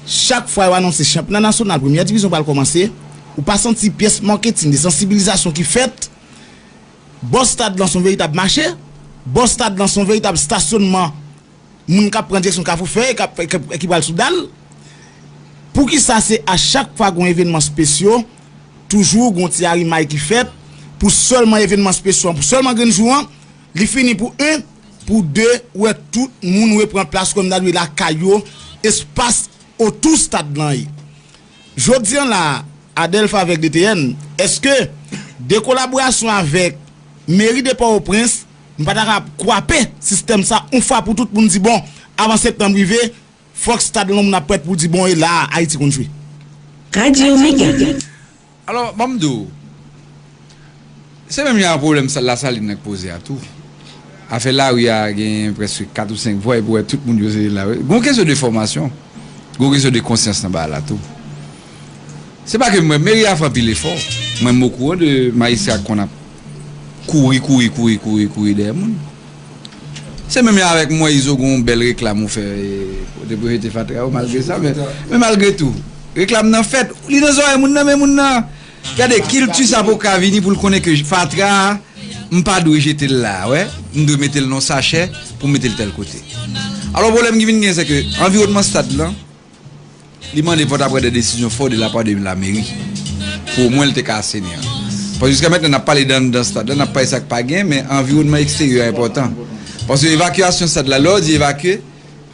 Chak fwa yo anonse chanpyona nasyonal, premyè divizyon pral kòmanse, ou pa santi pyès maketing de sansibilizasyon ki fèt. Bò stad lan se yon veritab mache, bò stad lan se yon veritab stasyonman moun k ap pran direksyon Kafou Fèy, k ap, k ap, ki pral sou dal. Poukisa se a chak fwa gon evènman spesyo, toujou gon ti arimay ki fèt pou sèlman evènman spesyo an, pou sèlman grenn jou an, li fini pou en, pou de, ou wè tout moun repran plas kòm ta dwe lakay yo, espas otou stad lan ye. Jodi an la a, Adelph avèk D T N, èske de kolaborasyon avèk meri de Pòtoprens, nou pa ta ka kwape sistèm sa yon fwa pou tout pou n di, bon, avan septanm rive, fòk stad lan moun ap prèt pou di, bon, e la a, Ayiti konn jwe. Radio Mega. Alò, ban m di w, se menm jan a pwoblèm sa, Lasalin nan k poze a tou. Afè lari a gen prèske kat ou senk vwa, epi w wè tout moun yo se la. Gon kesyon de fòmasyon, gon kesyon de konsyans nan bagay la tou. Se pa ke mwen, meri a fè anpil efò. Mwen, m okouran de majistra k konn ap kouri, kouri, kouri, kouri, kouri dèyè moun. Se menm jan avèk mwen, Izo, gon bèl reklam ou fè, e, kote pou jete fatra yo, malgre sa, men, men malgre tou, reklam nan fèt, li nan zòrèy moun nan, men moun nan, gade, kilti sa poko ka vini pou l konnen ke fatra a, m pa dwe jete l la, wè, m dwe mete l nan sachè pou m mete l tèl kote. Alò, pwoblèm ki vin gen, se ke anviwònman stad lan, li mande fò ta pran de desizyon fò de la pa de lameri. Pou omwen l te ka aseni an. Paske jiska mentnan, n ap pale de anndan stad la, n ap pale sa k pa gen, men anviwònman eksteryè a enpòtan. Paske evakyasyon stad la, lè w di evakye,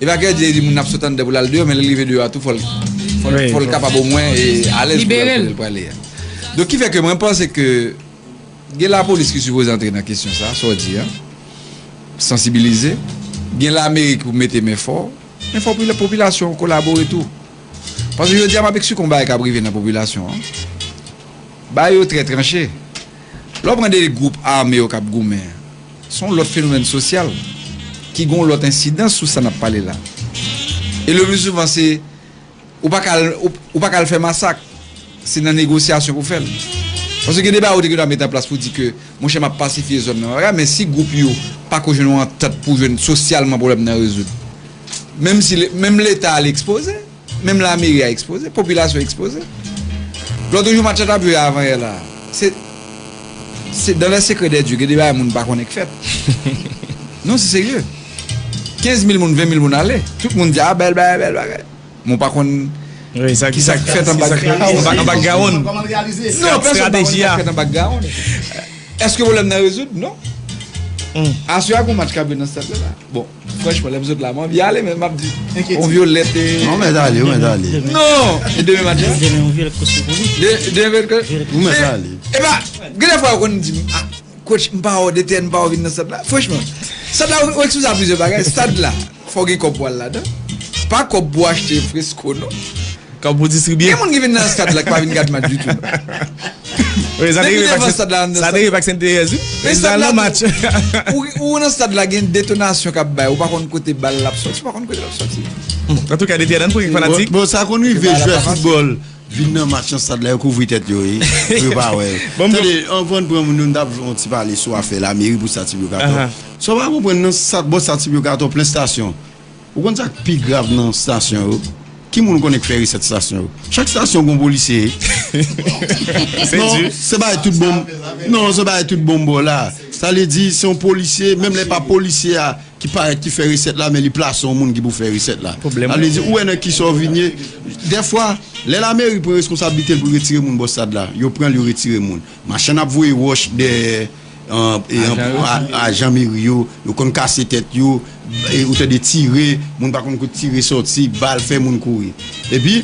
evakyè di, di moun ap sot anndan pou l al deyò, men lè l rive deyò a tou, fò l, fò l, fò l kapab omwen e alèz pou l al kote l prale a. Donk, ki fè ke mwen panse ke gen lapolis ki sipoze antre nan kesyon sa, sa w di a, sansibilize, gen lameri ki pou mete men fò, men fò popilasyon an kolabore tou. Paske jodi a, m ap eksplike yon bagay k ap rive nan popilasyon an. Bagay yo trè tranche. Lè w pran de gwoup ame yo k ap goumen, se yon lòt fenomèn sosyal ki gen yon lòt ensidans sou sa n ap pale la. E le pli souvan, se ou pa ka al, ou, ou pa ka al fè masak. Se nan negosyasyon pou fè l. Paske gen de bagay ou te gen dwa met an plas pou di ke, monchè, m ap pasifye zòn nan, bagay, men si gwoup yo pa ko jwenn yon antant pou jwenn sosyalman pwoblèm nan rezoud, menm si le, menm Leta a li ekspoze, menm lameri a ekspoze, popilasyon ekspoze. Lòt jou match la t ap jwe avan yè la. Se, se dans les secrets des dieux, gen de bagay moun pa konnen k fèt. Non, se serye. Kenz mil moun, ven mil moun ale. Tout moun di, a, bèl bagay, bèl bagay. Men w pa konn ki sa k fèt an background. Anba, anba gawon. Non, pèsonn pa konn sa k fèt an background. Èske pwoblèm nan rezoud? Non. Aswè a gon match k ap jwe nan stad la. Bon, franchman, lè m sot la, m anvi ale, men m ap di, on Violette e... Non, mèt ale, ou mèt ale. Non, e demen match la? Demen, on Violette Cosmopolite. De, demen Violette Cosmopolite. Ou mèt ale. E pa, gen de fwa yo konn di m, a, coach, m pa wè w, D T N m pa wè w vin nan stad la. Franchman, stad la, ou, ou ekspoze a plizyè bagay. Stad la, fò w gen kòb pou al ladan. Pa kòb pou w achte fresko, non. Kòb pou distribye. Gen moun ki vin nan stad la ki pa vin gad match ditou, non. Wi, sa te rive pa Sent Terèz, wi. Men stad la, ou nan stad la, gen detonasyon k ap bay. Ou pa konn kote bal la ap sòti, ou pa konn kote l ap sòti. Antouka, D T N, pou fanatik. Bon, bon, sa konn rive jwè foutbòl vin nan match nan stad la, yo kouvri tèt yo, wi. Pou yo pa wè. Tande, anvan n pran moun yo, n t ap yon ti pale sou afè lameri pou Stad Tibyo Katò. Sa w pa konprann nan stad, bò Stad Tibyo Katò, plen estasyon. Ou konn sa k pi grav nan estasyon yo? Ki moun ou konnen k fè resèt estasyon yo? Chak estasyon gon polisye. Non, se bagay tout bon. Non, se bagay tout bon bò la. Sa vle di, se yon polisye, menm lè pa polisye a ki parèt ki fè resèt la, men li plase yon moun ki pou fè resèt la. Sa vle di, ou wè nan kisa w vin ye. Dèfwa, lè lameri pran reskonsablite l pou retire moun bò stad la, yo pran l, yo retire moun. Machann ap voye wòch dèyè, e, ajan meri yo, yo konn kase tèt yo, e, ou tande tire, moun pa konn kote tire sòti, bal fè moun kouri. Epi,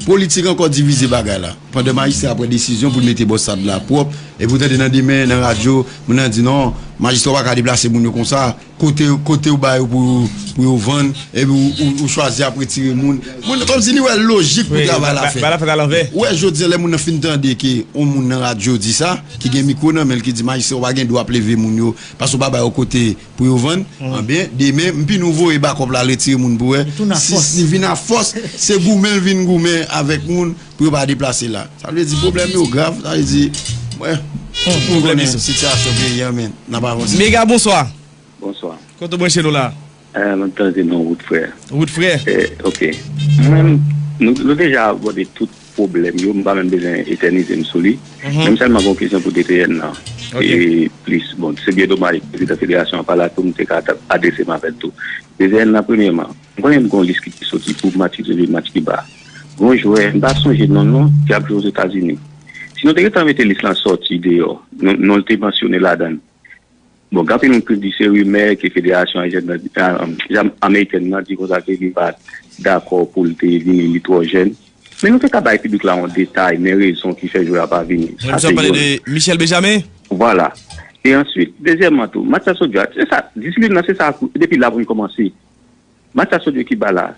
politik ankò divize bagay la. Pandan majistra pran desizyon pou l mete bò stad la pwòp, epi ou tande nan demen, nan radyo, moun nan di non, majistra w pa ka deplase moun yo konsa, kote, kote w ba yo pou, pou yo vann, epi ou, ou, ou chwazi ap retire moun. Moun kòmsi li wè lojik pou travay la fèt. Ou wè jodi a, lè moun nan fin tande ke yon moun nan radyo di sa, ki gen mikwo nan men l ki di majistra w pa gen dwa ap leve moun yo, paske w pa ba yo kote pou yo vann, anben, demen, m pi nou voye bakòp la al retire moun pou wè si li vin a fòs, se goumen l vin goumen avèk moun pou yo pa deplase la. Sa vle di pwoblèm yo grav, sa vle di, mwen, tout moun konnen sitiyasyon peyi a, men n ap avanse. Mega, bonswa. Bonswa. Kote w branche nou la? Eh, mwen tande non, Wout Frè. Wout Frè. Eh, ok. Mwen, nou, nou deja abòde tout pwoblèm yo, m pa menm bezwen etènize m sou li. Men m sèlman gen yon kesyon pou D T N nan. E plis, bon, se byen domaj, prezidan federasyon an pa la tou, m te ka adrese m avè l tou. D T N nan, premyèman, m konnen m gen yon lis ki te soti pou match ki soti, match ki ba. Gen yon jwè, m pa sonje non l non, ki ap jwe Ozetazini. Si nou te gentan mete lis lan sòti deyò, non, non l te mansyone ladan l. Bon, gen anpil moun ki di se rimè ke federasyon ayisyen nan, a, a, amerikèn nan di konsa ke li pa dakò pou l te vini, li twò jèn. Men nou te ka bay piblik la yon detay, men rezon ki fè jwè a pa vini. Sa se youn. Michel Benjamin? Vwala. E answit, dezyèmman tou, match la sot jwe a, se sa, disiplin nan, se sa, depi la pou n kòmanse. Match la sot jwe Kiba la,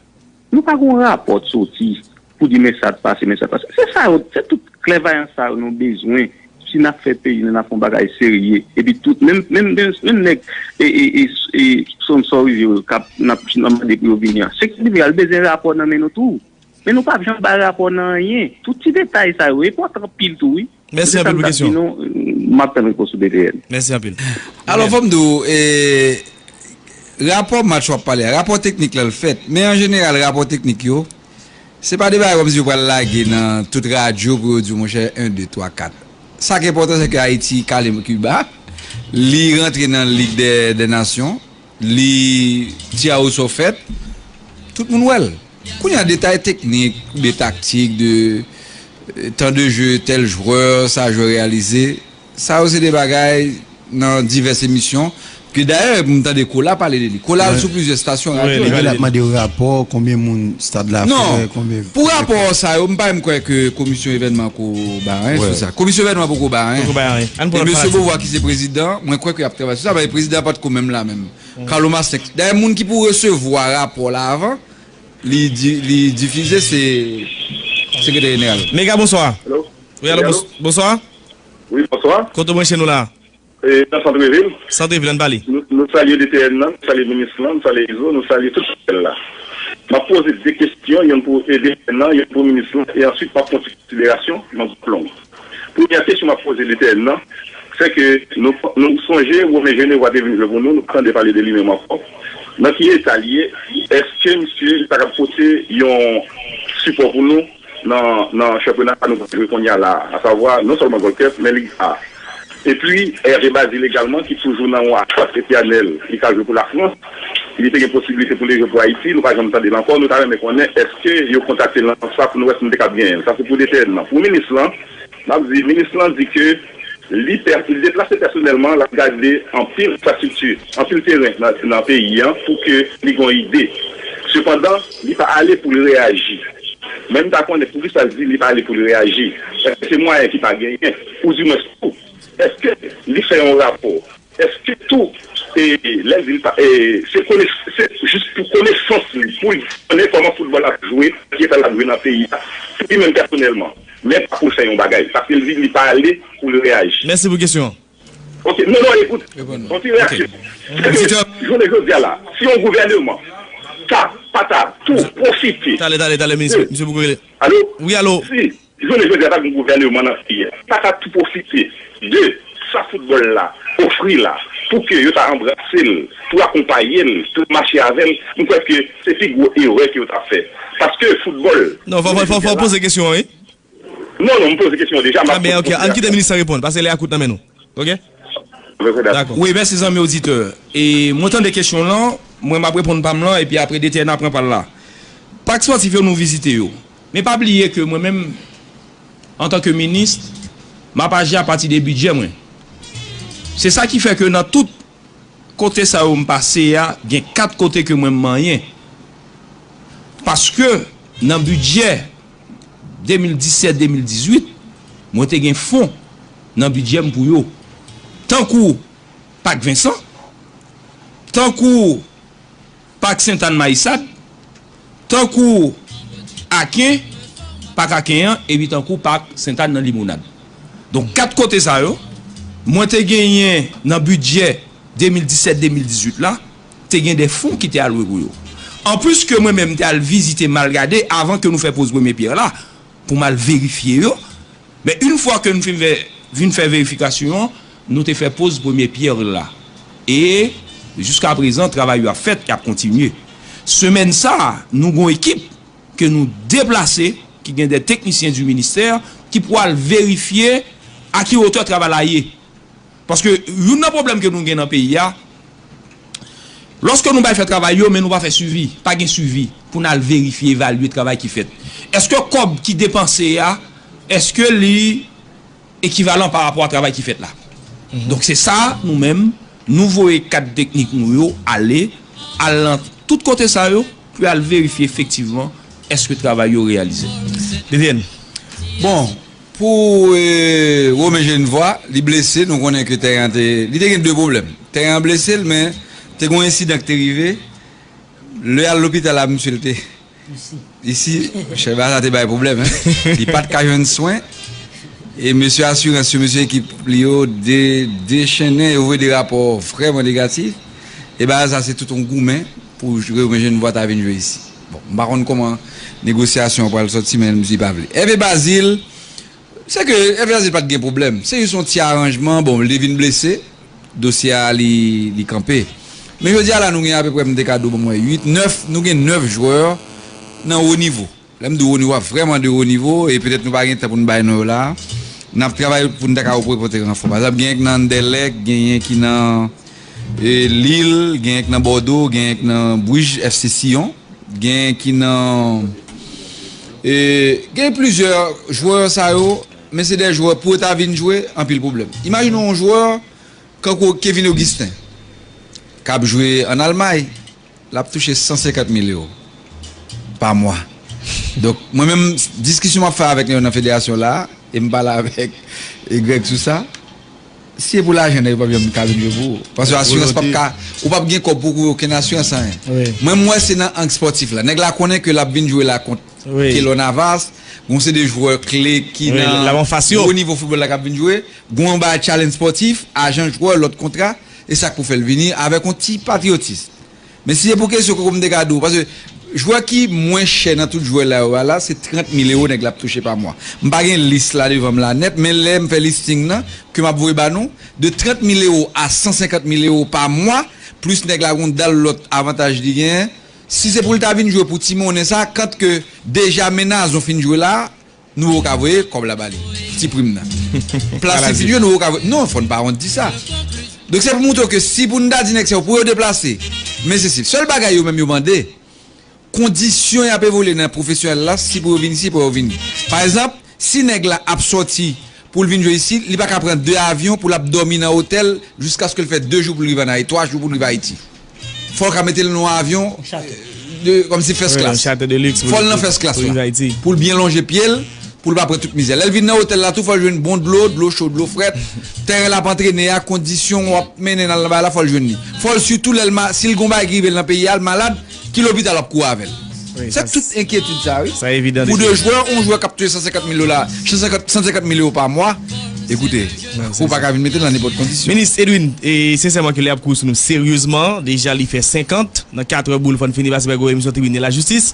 nou pa gen yon rapò t soti pou di men sa t pase, men sa t pase. Se sa yo, se tout klèvayans sa yo nou bezwen Si n ap fè peyi nou, n ap fè yon bagay serye, epi tout, menm, menm, menm, menm nèg e, e, e, e Sonson Rivière yo k ap, n ap, n ap mande pou yo vini an, se ki vini al bezwen rapò nan men nou tou. Men nou p ap janm bay rapò nan anyen. Tout ti detay sa yo enpòtan anpil tou, wi. Mèsi anpil pou kesyon. M ap tann repons sou B T N. Mèsi anpil. Alò, fò m di w, e, rapò match w ap pale a, rapò teknik la l fèt. Men an jeneral, rapò teknik yo, se pa de bagay kòmsi yo pral lage nan tout radyo pou yo di w, monchè, en, de, twa, kat. Sa k enpòtan, se ke Ayiti kale Kiba, li rantre nan Lig dè, dè Nasyon, li, tiray osò fèt, tout moun wè l. Kounye a, detay teknik, de taktik, de, e, tan de je, tèl jwè, sa jwè reyalize, sa yo se de bagay nan divès emisyon, ke dayè, m tande Kola pale de li. Kola al sou plizyè estasyon radyo. Epi l ap mande yo rapò, konbyen moun stad la fè, konbyen. Non, pou rapò sa yo, m pa menm kwè ke komisyon evènman ko ba anyen sou sa. Komisyon evènman poko ba anyen. Poko ba anyen. E mesye Beauvoir ki se prezidan, mwen kwè ke y ap travay sou sa, paske prezidan pa t ko menm la menm. Carlo Mastenk. Dayè, moun ki pou resevwa rapò la avan, li di, li difize, se sekretè jeneral. Mega, bonswa. Alo? Wi, alo, wi, alo? Bons-, bonswa. Wi, bonswa. Kote w branche nou la? E, nan Santrevil. Santrevil, ann pale. Nou, nou salye D T N nan, nou salye minis lan, nou salye Izo, nou salye tout panèl la. M ap poze de kesyon, yonn pou, e, D T N nan, yonn pou minis lan, e answit m ap pran ti konsiderasyon nan gwoup long. Premyè kesyon m ap poze D T N nan, se ke nou, nou sonje Romain Genevoix te vin jwe pou nou, nou tande pale de li menm ankò. Nan ki eta l ye? Èske misye li pa t ap pote yon sipò pou nou nan, nan chanpyona sa nou pral jwe kounye a la a, asavwa non sèlman Gold Cup, men Lig A? Epi, Hervé Bazile egalman, ki toujou nan yon atat etènèl, li ka jwe pou Lafrans, li te gen posiblite pou li jwe pou Ayiti, nou pa janm tande l ankò, nou ta renmen konnen èske yo kontakte l nan sans sa pou nou wè si nou te kab genyen l. Sa se pou D T N nan. Pou minis lan, m ap di, minis lan di ke li pè-, li deplase pèsonèlman, l ap gade anpil enfrastrikti, anpil teren nan, nan peyi an pou ke li gen yon ide. Sepandan, li pa ale pou l reyaji. Men m ta konnen poukisa l di li pa ale pou l reyaji. Èske se mwayen ki pa genyen? Oudimwens tou, èske li fè yon rapò? Èske tou, e, lè l di l pa, e, se kone-, se jis pou konesans li, pou l konnen kòman foutbòl ap jwe, ki eta l ap jwe nan peyi a, pou li menm pèsonèlman, men pa pou l fè yon bagay, paske l di li pa ale pou l reyaji. Mèsi pou kesyon an. Ok, non, non, ekout, yon ti reyaksyon. Se ke, jounen jodi a la, si yon gouvèneman ta, pa ta tou pwofite. Talè, talè, talè, mesye, misye poko rele. Alo? Wi, alo? Si jounen jodi a ta gen gouvèneman nan peyi a, pa ta tou pwofite de sa foutbòl la ofri la, pou ke yo ta anbrase l, pou akonpaye l, pou mache avè l, m kwè ke se pi gwo erè ke yo ta fè. Paske foutbòl. Non, fò, fò, fò, fò poze kesyon an, wi. Non, non, m poze kesyon deja, m ap. Ah, ben, ok, ann kite minis lan reponn, paske lè a kout nan men nou. Ok? Dakò. Wi, mèsi zanmi oditè. E mwen tande kesyon lan, mwen m ap reponn pa m lan, epi apre D T N ap pran pa l la. Pak spòtif yo nou vizite yo. Men pa bliye ke mwen menm, antanke minis, m ap aji apati de bidjè mwen. Se sa ki fè ke nan tout kote sa yo m pase a, gen kat kote ke mwen m manyen. Paske nan bidjè de mil disèt, de mil dizuit, mwen te gen fon nan bidjè m pou yo. Tankou Pak Vensan, tankou Pak Sentàn Mayisad, tankou Aken, Pak Aken an, epi tankou Pak Sentàn nan Limonad. Donk, kat kote sa yo, mwen te genyen nan bidjè de mil disèt, de mil dizuit la, te gen de fon ki te alwe pou yo. Anplis ke mwen menm te al vizite, m al gade, avan ke nou fè poz premye pyè la, pou m al verifye yo. Men, yon fwa ke nou fin fè, vin fè verifikasyon an, nou te fè poz premye pyè la. E, jiska prezan, travay yo ap fèt, y ap kontinye. Semèn sa a, nou gon ekip ke nou deplase, ki gen de teknisyen di ministè, ki pou al verifye a ki wotè travay la ye. Paske youn nan pwoblèm ke nou gen nan peyi a, lòske nou bay fè travay yo, men nou pa fè swivi, pa gen swivi pou n al verifye, evalye travay ki fèt. Èske kòb ki depanse a, èske li ekivalan pa rapò a travay ki fèt la? Donk, se sa, nou menm, nou voye kad teknik nou yo ale, al nan tout kote sa yo, pou al verifye efektivman èske travay yo reyalize. Vivienne. Bon, pou, e, Romain Genevoix, li blese, nou konnen ke tèren an te, li te gen de pwoblèm. Tèren an blese l, men te gen yon ensidan ki te rive. Lè al lopital la, misye, l te isi. Isi, chèba sa te bay pwoblèm, en. Li pa t ka jwenn swen. E mesye asirans yo, mesye ekip li yo, de, dechennen, yo voye de rapò vrèman negatif. E bagay sa, se tout yon goumen pou Romain Genevois ta vin jwe isi. Bon, m pa konn kòman negosyasyon an pral sòti, men m di pa vle. Ève Bazil, se ke Ève Bazil pa t gen pwoblèm. Se jis yon ti aranjman, bon, li vin blese, dosye a li, li kanpe. Men jodi a la, nou gen apeprè, m te ka di w, ban mwen uit, nèf, nou gen nèf jwè nan wo nivo. Lè m di wo nivo, a vrèman de wo nivo, e petèt nou pa gen tan pou n bay non yo la a. N ap travay pou n ta ka repote ranfò. Pa egzanp, genyen k nan Anderlecht, genyen ki nan e, Lille, genyen k nan Bordeaux, genyen k nan Bruges, F C Sion, genyen ki nan e, gen plizyè jwè sa yo, men se de jwè pou yo ta vin jwe, anpil pwoblèm. Imajine yon jwè kankou Kevin Augustin, k ap jwe ann Almay, l ap touche san senkant mil ewo pa mwa. Donk, mwen menm, diskisyon m ap fè avèk yo nan federasyon la, e m pale avèk e Greg sou sa, si e pou lajan, nèg yo p ap janm ka vin jwe pou ou. Paske asirans p ap ka, ou p ap gen kòb pou kouvri okenn asirans, anyen. Mwen, m wè se nan ang spòtif la. Nèg la konnen ke l ap vin jwe la kont Keylor Navas, gon se de jwè kle ki nan gwo nivo foutbòl la k ap vin jwe, gon anba challenge spòtif, ajan jwè, lòt kontra, e sa k pou fè l vini avèk yon ti patriyotis. Men si se pou kesyon koko m te ka di w, paske jwè ki mwen chè nan tout jwè la yo a la, se trant mil ewo nèg la ap touche pa mwa. M pa gen lis la devan m la nèt, men lè m fè listing nan, ke m ap voye ba nou, de trant mil ewo a san senkant mil ewo pa mwa, plis nèg la gon dal lòt avantaj li genyen, si se pou l ta vin jwe pou ti monnen sa, kant ke deja men Nazon fin jwe la, nou poko voye kòb la ba li. Ti prim nan. Plas li fin jwe, nou poko voye. Non, fò n pa wont di sa. Donk, se pou montre w ke si pou n ta di nèg sa yo, pou yo deplase, men se si. Sèl bagay yo menm yo mande, kondisyon y ap evolye nan pwofesyonèl la, si pou yo vin isi, pou yo vini. Pa egzanp, si nèg la ap sòti pou l vin jwe isi, li pa ka pran de avyon pou l ap dòmi nan otèl jiskaske l fè de jou pou l rive ann Ayiti, twa jou pou l rive Ayiti. Fò l ka mete l nan yon avyon, de, kòmsi first class. Fò l nan first class la. Pou l byen lonje pye l, pou l pa pran tout mizè. Lè l vin nan otèl la tou, fò l jwenn bon dlo, dlo cho, dlo frèt. Tèren l ap antrene a, kondisyon w ap mennen nan bagay la, fò l jwenn li. Fò l sitou lè l ma-, si l gon bagay ki rive l nan peyi a, l malad, ki lopital w ap kouri avè l. Se tout enkyetid sa, wi. Pou de jwè, yon jwè k ap touche san senkant mil dola, san senkant, san senkant mil ewo pa mwa, ekoute, ou pa ka vin mete l nan nenpòt kondisyon. Minis Edwin, e, sensèman ke lè y ap kouri sou nou seryezman, deja li fè senkant, nan katrè boul fò n fini pase bay gwo emisyon tribinal lajistis.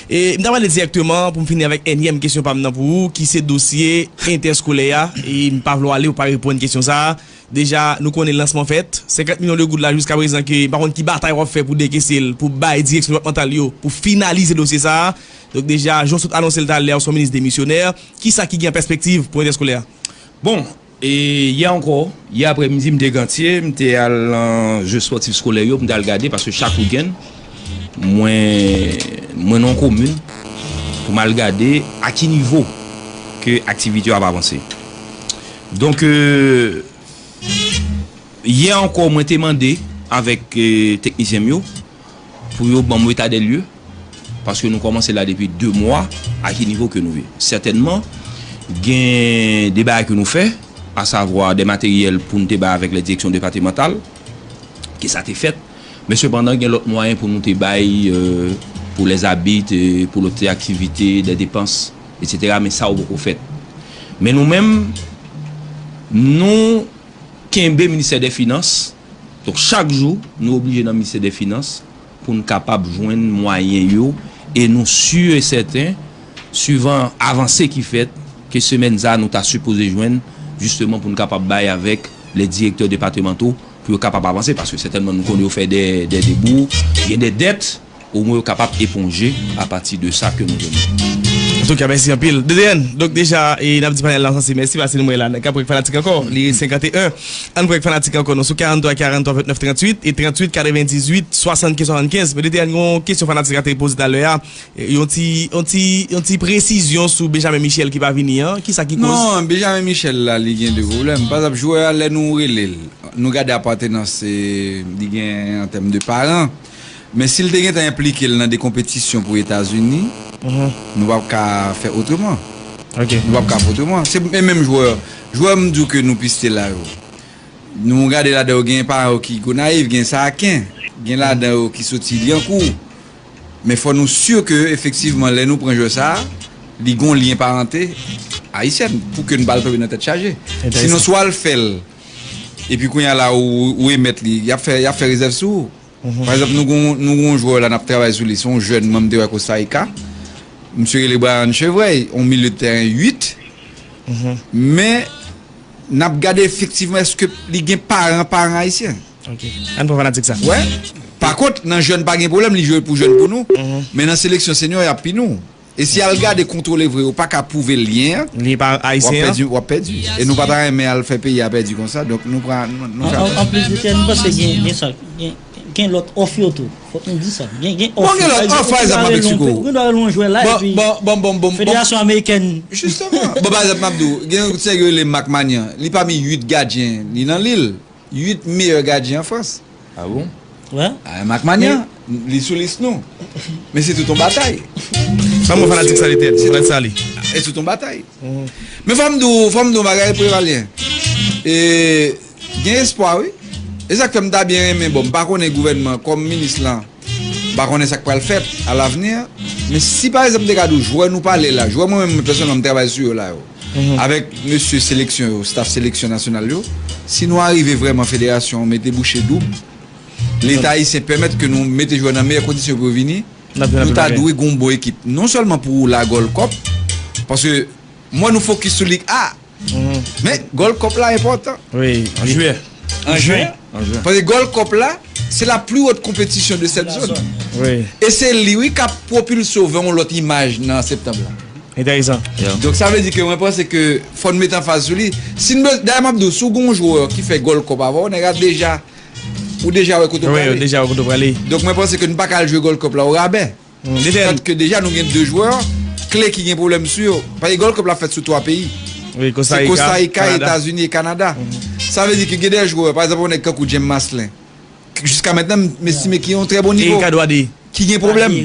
E m ta pale dirèkteman pou m fini avèk ènyèm kesyon pa m nan pou ou, ki se dosye entèskolè a, e m pa vle w ale ou pa reponn kesyon sa a. Deja, nou konnen lansman fèt. Senkant milyon de goud la, jiska prezan, ke m pa konn ki batay w ap fè pou dekese l, pou bay direksyon depatmantal yo, pou finalize dosye sa a. Donk, deja, jan w sot anonse l talè a, w se yon minis demisyonè. Kisa ki gen an pèspektiv pou entèskolè a? Bon, e yè ankò, yè aprèmidi, m te Gantye, m te al nan je spòtif skolè yo, m te al gade, paske chak wikenn, mwen, mwen nan yon komin, pou m al gade a ki nivo ke aktivite yo ap avanse. Donk, e, Yè ankò, mwen te mande avèk, e, teknisyen m yo pou yo ban m eta de lye, paske nou kòmanse la depi de mwa, a ki nivo ke nou ye. Sètènman, gen de bagay ke nou fè, asavwa de materyèl pou nou te bay avèk lè direksyon depatmantal, ke sa te fèt, men sepandan, gen lòt mwayen pou nou te bay, e, pou lèzabit, e, pou lòt aktivite, de depans, etsetera, men sa yo poko fèt. Men nou menm, nou kenbe ministè dè finans. Donk, chak jou, nou oblije nan ministè dè finans pou n kapab jwenn mwayen yo, e nou si e sèten, swivan avanse ki fèt, ke semèn sa a nou ta sipoze jwenn, jisteman pou n kapab bay avèk lè direktè depatmanto pou yo kapab avanse, paske sètènman nou konnen yo fè de, de debou, gen de dèt, omwen yo kapab eponje apati de sa ke nou genyen. Antouka, mèsi anpil. D D N, donk deja, e n ap di panèl la, se mèsi, paske nou wè la, n ap pran fanatik ankò. Li senkant e en. Ann pran fanatik ankò, non, sou karant twa karant twa vennèf tranntuit e tranntuit katrevendizuit swasannkenz swasannkenz. Men D D N, yon kesyon fanatik la te poze talè a. E, yon ti, yon ti, yon ti presizyon sou Benjamin Michel ki pa vini an. Kisa ki koz? Non, Benjamin Michel la, li gen de pwoblèm. Pa egzanp, jwè a, lè nou rele l, nou gade apatenans, e, li gen an tèm de paran. Men si l te gentan enplike l nan de konpetisyon pou Etazini, nou p ap ka fè otreman. Nou p ap ka fè otreman. Se, e menm jwè, jwè m di w ke nou piste la yo. Nou gade ladan yo, gen paran yo ki Gonayiv, gen sa Aken, gen ladan yo ki soti Lyankou. Men fò nou si ke, efektivman, lè nou pran jwè sa a, li gon lyen parante ayisyèn, pou ke n pa al tonbe nan tèt chaje. Sinon, swa l fè l, epi kounye a la, ou, ou emèt li, y ap fè, y ap fè rezèv sou ou. Pa egzanp, nou gon, nou gon jwè la, n ap travay sou li, se yon jèn, mwen m te wè Costa Rica. Misye rele Brian Chevreuil, yon milye de tèren uit. Men, n ap gade efektivman èske li gen paran, paran ayisyen. Ok. Ann pran fanatik sa. Wè. Pa kont, nan jèn pa gen pwoblèm, li jwe pou jèn pou nou. Men nan seleksyon senior, y ap pini w. E si al gade kontwole vre, yo pa ka pwouve lyen an, li pa ayisyen an, w ap pèdi, w ap pèdi. E nou pa ta renmen al fè peyi a pèdi konsa, donk nou pran, nou, nou fè atann. An, an, anplis de sa, nou panse gen, gen sa, gen, gen lòt òf yo tou. Fòk nou di sa. Gen, gen òf. Bon, gen lòt òf, pa egzanp, a Meksiko. Gen dwa rele yon jwè la, epi bon, bon, bon, bon, bon, bon. Federasyon amerikèn. Jisteman. Bon, pa egzanp, m ap di w, gen yon nèg yo rele Marc Manian. Li pami uit gadyen, li nan li l. Uit meyè gadyen an Frans. Ah bon? Wè. Ah, Marc Manian, li sou lis nou. Men se tout yon batay. Ban mwen fanatik sa li te, fanatik sa li. E tout yon batay. Men fò m di w, fò m di w yon bagay, Prevalyen. E, gen espwa, wi. E sa k fè m ta byen renmen, bon, m pa konnen gouvènman, kòm minis lan, m pa konnen sa k pral fèt alavni, men si, pa egzanp, m te ka di w, jwè nou pale la, jwè mwen menm, pèsonèlman, m travay sou yo la, yo. Avèk mesye seleksyon yo, staff seleksyon nasyonal yo, si nou arive vrèman federasyon an mete bouche doub, Leta ayisyen pèmèt ke nou mete jwè nan meyè kondisyon pou yo vini, nou ta dwe gon bon ekip. Non sèlman pou la Gold Cup, paske mwen nou fokis sou Lig A, men Gold Cup la enpòtan. Wi, an jiyè. An jiyè. Paske Gold Cup la, se la plus haute compétition de cette zone. Wi. E se li, wi, k ap pwopilse w vè yon lòt imaj nan septanm la. Enteresan. Donk, sa vle di ke mwen panse ke fò n met anfaz sou li. Si n be-, dayè, m ap di w, si w gen yon jwè ki fè Gold Cup avè w, nèg la deja, ou deja wè kote w prale. Wi, ou deja wè kote w prale. Donk, mwen panse ke n pa ka al jwe Gold Cup la orabè. Tank ke deja nou gen de jwè kle ki gen pwoblèm sou yo. Paske Gold Cup la fèt sou twa peyi. Wi, Costa Rica, Etazini e Kanada. Sa vle di ke gen de jwè, pa egzanp, yon nèg tankou James Maslin. Jiska mentnan, m estime ki yon trè bon nivo. Ki gen pwoblèm.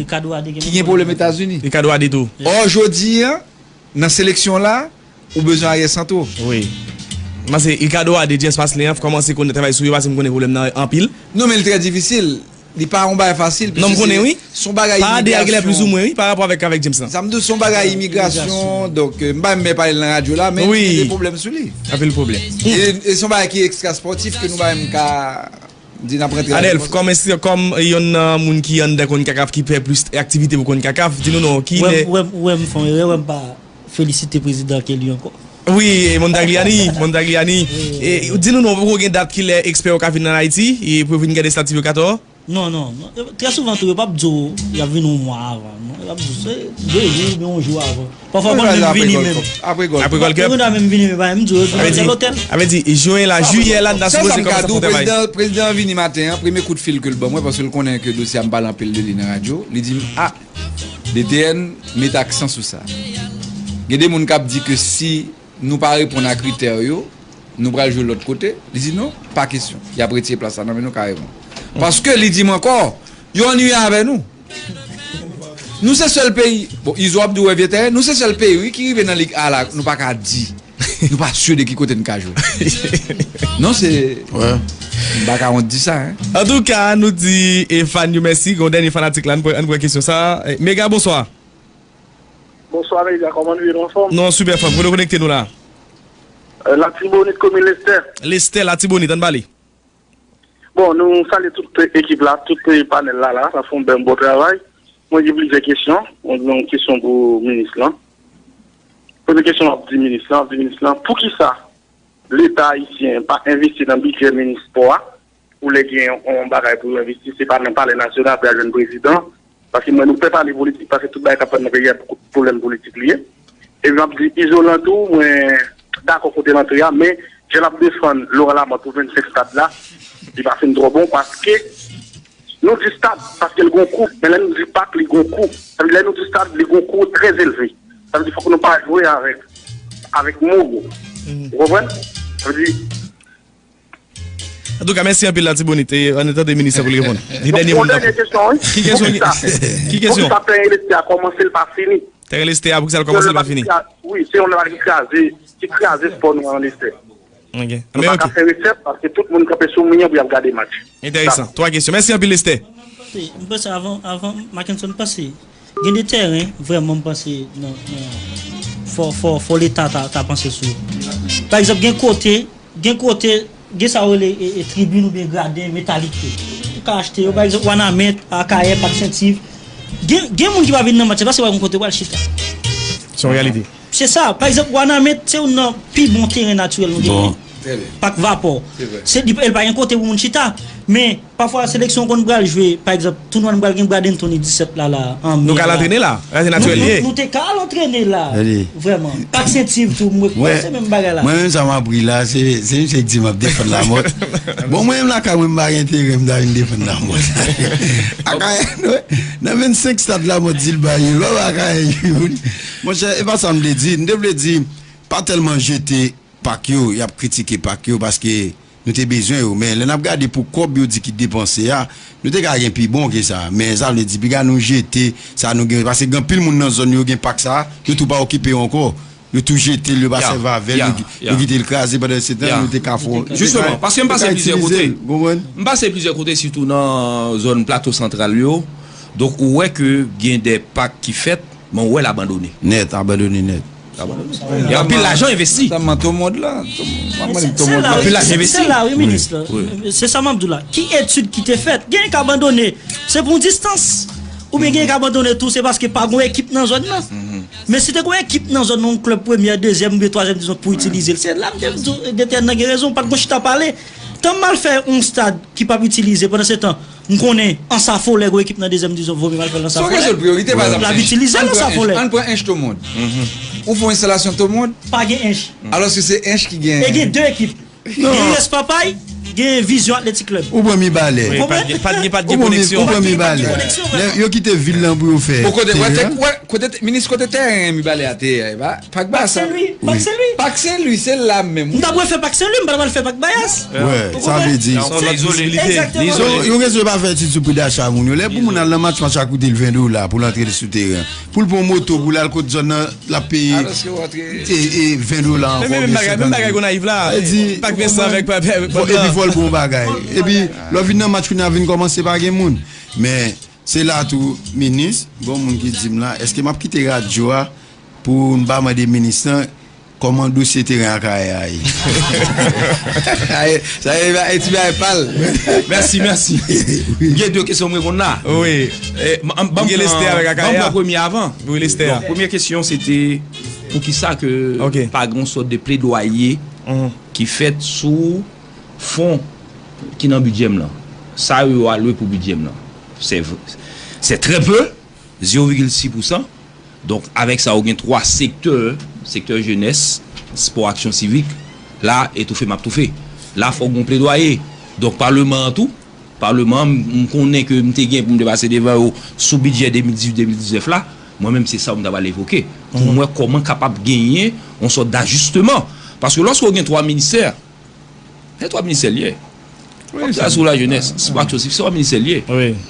Ki gen pwoblèm Etazini. Ò, jodi a, nan seleksyon la, ou bezwen aryè santwo. Wi. M panse Ricardo Wade, James Maslin an, kòmanse konn travay sou yo, paske m konnen pwoblèm nan anpil. Non, men li trè difisil. Li pa yon bagay fasil. Non, m konnen, wi. Se yon bagay imigrasyon. Plizoumwen, wi, pa rapò avèk, avèk James lan. Sa m di w, se yon bagay imigrasyon, donk, euh, m pa menm pale l nan radyo la, men gen de pwoblèm sou li. Anpil pwoblèm. E, e se yon bagay ki ekstra spòtif ke nou pa menm ka di n ap rantre ladan. Adelph, kòm, kòm yonn nan moun ki anndan CONCACAF ki fè plis aktivite pou CONCACAF, di nou non, ki lè. Ou wè m, ou wè m, ou wè m fè yon erè, ou wè m pa felisite prezidan Kelly ankò. Wi, e Montagliani, Montagliani. E, di nou non, poko gen dat ki lè ekspè yo ka vin ann Ayiti, e pou yo vin gade stati Decatur? Non, non, non. Trè souvan tou, yo p ap di w y ap vin yon mwa avan. Non, y ap di w se de jou oubyen yon jou avan. Pafwa, yo konn menm vini menm. Apre Gold Cup. Yo konn menm vini menm, pa menm di w, yo vin nan tèl otèl. Sa vle di, jen la, jiyè la, n ta sipoze kòmanse fè travay. Prezidan, prezidan an vini maten an, premye kout fil ke l ban mwen, paske l konnen ke dosye a m pale anpil de li nan radyo, li di m, a, D T N, met aksan sou sa. Gen de moun k ap di ke si nou pa reponn a kritè yo, nou pral jwe lòt kote. Li di non, pa kesyon. Y ap retire plas la nan men nou kareman. Paske li di m ankò, yo anniye avè nou. Nou se sèl peyi, bon, Izo ap di w wè vye tèren, nou se sèl peyi, wi, ki rive nan Lig A la, nou pa ka di. Nou pa si de ki kote n ka jwe. Non, se, m pa ka wont di sa, en. Antouka, nou di, e, fan yo mèsi. Gon dènye fanatik la, ann pran, ann pran kesyon sa. E, Mega, bonswa. Bonswa, Mega, kòman nou ye, nou anfòm? Nou an sipè fòm. Kote w konekte nou la? Euh, Latibonit, komin Lestè. Lestè, Latibonit, ann pale. Bon, nou salye tout ekip la, tout panèl la, la, n ap fè yon bèl bon travay. Mwen gen plizyè kesyon, mwen gen yon kesyon pou minis lan. Premye kesyon m ap di minis lan, m ap di minis lan, poukisa Leta ayisyen pa envesti nan bidjè ministè a, pou lè gen yon bagay pou yo envesti, se pa nan Palè Nasyonal pou y al jwenn prezidan, paske mwen, nou pè pale politik, paske tout bagay k ap fèt nan peyi a, pwoblèm politik li ye. Epi m ap di Izolan tou, mwen dakò kote l antre a, men jan l ap defann Laurent Lamothe pou vennsenk stad la, li pa fin twò bon, paske nou di stad, paske l gon kou, men lè nou di pak, li gon kou. Sa vle di, lè nou di stad, li gon kou trè elve. Sa vle di, fòk nou pa jwe avèk, avèk mo yo. Ou konprann? Sa vle di, Antouka, mèsi anpil, Latibonit. E, ann tande minis lan pou l reponn. Li dènye moun n ap. Yon dènye kesyon, wi. Ki kesyon? Poukisa? Ki kesyon? Poukisa tèren Lestè a kòmanse, l pa fini? Tèren Lestè a, poukisa l kòmanse, l pa fini? Wi, se yon lè ki kraze, ki kraze spò nou an Lestè. Ok. Nou pa ka fè resèt paske tout moun kanpe sou mi an pou y ap gade match. Enteresan. Twa kesyon. Mèsi anpil, Lestè. M panse, m panse avan, avan, Mackenson, m panse gen de tèren, vrèman, m panse nan, nan, Fò, fò, fò Leta ta, ta panse sou yo. Pa egzanp, gen kote, gen kote, gen sa yo rele e, e, tribin oubyen graden metalik yo. Ou ka achte yo, pa egzanp, Wanament, Akayè, Pak Sentiv. Gen, gen moun ki pa vin nan match, se paske pa gen kote yo pral chita. Se yon reyalite. Se sa, pa egzanp, Wanament, se youn nan pi bon teren natirèl nou genyen. Pak Vapò. Se, li, li pa gen kote pou moun chita. Men, pafwa, seleksyon konn pral jwe, pa egzanp, tounwa nou pral gen Bradenton disèt la, la, an me. Nou ka al antrene la. La, se natirèl li ye. Nou, nou, nou te ka al antrene la. Vrèman. Pak Sentiv tou, mwen kwè se menm bagay la. Mwen menm, sa m ap ri la, se, se misye ki di m ap defann Lamòt. Bon, mwen menm lakay mwen, m pa gen teren, m ta vin defann Lamòt. Akayè, nan vennsenk stad Lamòt di l ba youn, lò Akayè youn. Monchè, e pa sa m te di. M te vle di, pa tèlman jete pak yo, y ap kritike pak yo, paske nou te bezwen yo. Men lè n ap gade pou kòb yo di ki depanse a, nou te ka gen pi bon ke sa. Men sa vle di, piga nou jete sa nou gen, paske gen anpil moun nan zòn yo gen pak sa, yo tou pa okipe yo ankò. Yo tou jete l, yo pa sèvi avè l, yo, yo kite l kraze pandan se tan, nou te ka fè, nou te ka, nou te ka itilize l, konprann? Jisteman, paske m pase plizyè kote. M pase plizyè kote, sitou nan zòn Plato Santral yo. Donk, ou wè ke gen de pak ki fèt, men ou wè l abandone. Nèt, abandone nèt. Abandone. Gen anpil lajan envesti. Notama Tomond la. Anpil lajan envesti. Se la, wi, minis la. Se sa m ap di w la. Ki etid ki te fèt? Genyen k abandone. Se pou yon distans. Oubyen genyen k abandone tou, se paske pa gen ekip nan zòn nan. Men si te gen ekip nan zòn nan, yon klèb premyè, dezyèm oubyen twazyèm dizon pou itilize l, se la m te di w, Etèn nan gen rezon, pa t gen chita pale. Tan m al fè yon stad ki p ap itilize, pandan se tan, m konnen Ansa Folè gen ekip nan dezyèm dizon, vo mye m al fè l Ansa Folè. Se yon kesyon de priyorite, pa egzanp, Ench. Ann pran Ench Tomond. Ou fè yon enstalasyon Tomond. Pa gen Ench. Alòske se Ench ki gen. E gen de ekip. Gen U S Papay, gen Vizyon Atletik Klèb. Ou pran Mibalè. Ou konprann? Pa t gen, pa t gen koneksyon. Ou pran Mibalè. Yo kite vil lan pou yo fè teren. Kote, kote, minis, kote teren Mibalè a te ye? Pak Bayas. Pak Sen Lwi. Pak Sen Lwi. Pak Sen Lwi, se la menm. M ta prefere fè Pak Sen Lwi, m pa ta pral fè Pak Bayas. Wè, sa vle di. Yon zòn izoze. Egzakteman. Yon rezon yo pa fè etid sou pri dacha moun yo. Lè pou moun al nan match, match a koute l ven dola pou l antre sou teren. Pou l pran moto, pou l al kot zòn nan, l ap peye e, e, ven dola ankò. Men menm bagay, menm bagay Gonayiv la. Pak Vensan avèk pa, pa, pa, epi fò l bon bagay. Epi, lè w vin nan match, kounye a vin kòmanse pa gen moun. Men, se la tou, minis, gon moun ki di m la, èske m ap kite radyo a pou m pa mande minis lan kòman dosye teren Akayè a ye? Sa ye, sa ye, e ti bagay pa l. Mèsi, mèsi. Gen de kesyon m reponn la. Wi. Ban m pran premye avan. Wi, Lestè. Donk, premye kesyon, se te poukisa ke pa gen yon sòt de pledwaye ki fèt sou fon ki nan bidjè m lan. Sa yo alwe pou bidjè m lan. Se, se trè pe, zewo vigil sis pousan. Donk, avèk sa, ou gen twa sektè, sektè jenès, spò, aksyon sivik, la, etoufe m ap toufe. La, fòk gon pledwaye. Donk, paleman an tou, paleman an, m, m konnen ke m te gen pou m te pase devan yo sou bidjè de mil dizuit de mil diznèf la, mwen menm, se sa m ta pral evoke. Pou m wè kòman kapab genyen yon sòt dajisteman. Paske lòske w gen twa ministè, se twa ministè l ye. Wi, sa sou lajenès, sou aksyon sivik, se twa ministè l ye.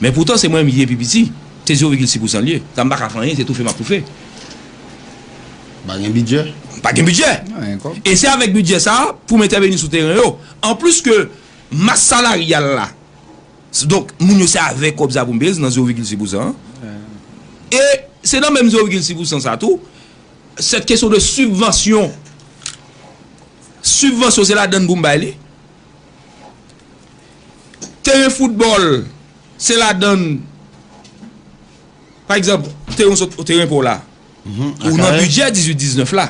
Men poutan, se mwen menm ki gen pi piti. Se zewo vigil sis pousan l ye. Sa m pa ka fè anyen, se toufe m ap toufe. Pa gen bidjè. Pa gen bidjè. E se avèk bidjè sa a pou m entèveni sou teren yo. Anplis ke mas salaryal la, donk, moun yo se avèk kòb sa pou m peye, se nan zewo vigil sis pousan an. E se nan menm zewo vigil sis pousan sa tou, sèt kesyon de sibvansyon. Sibvansyon, se ladann pou m bay li. Teren foutbòl, se ladann, pa egzanp, teren, teren pa w la. Ou nan bidjè dizuit diznèf la.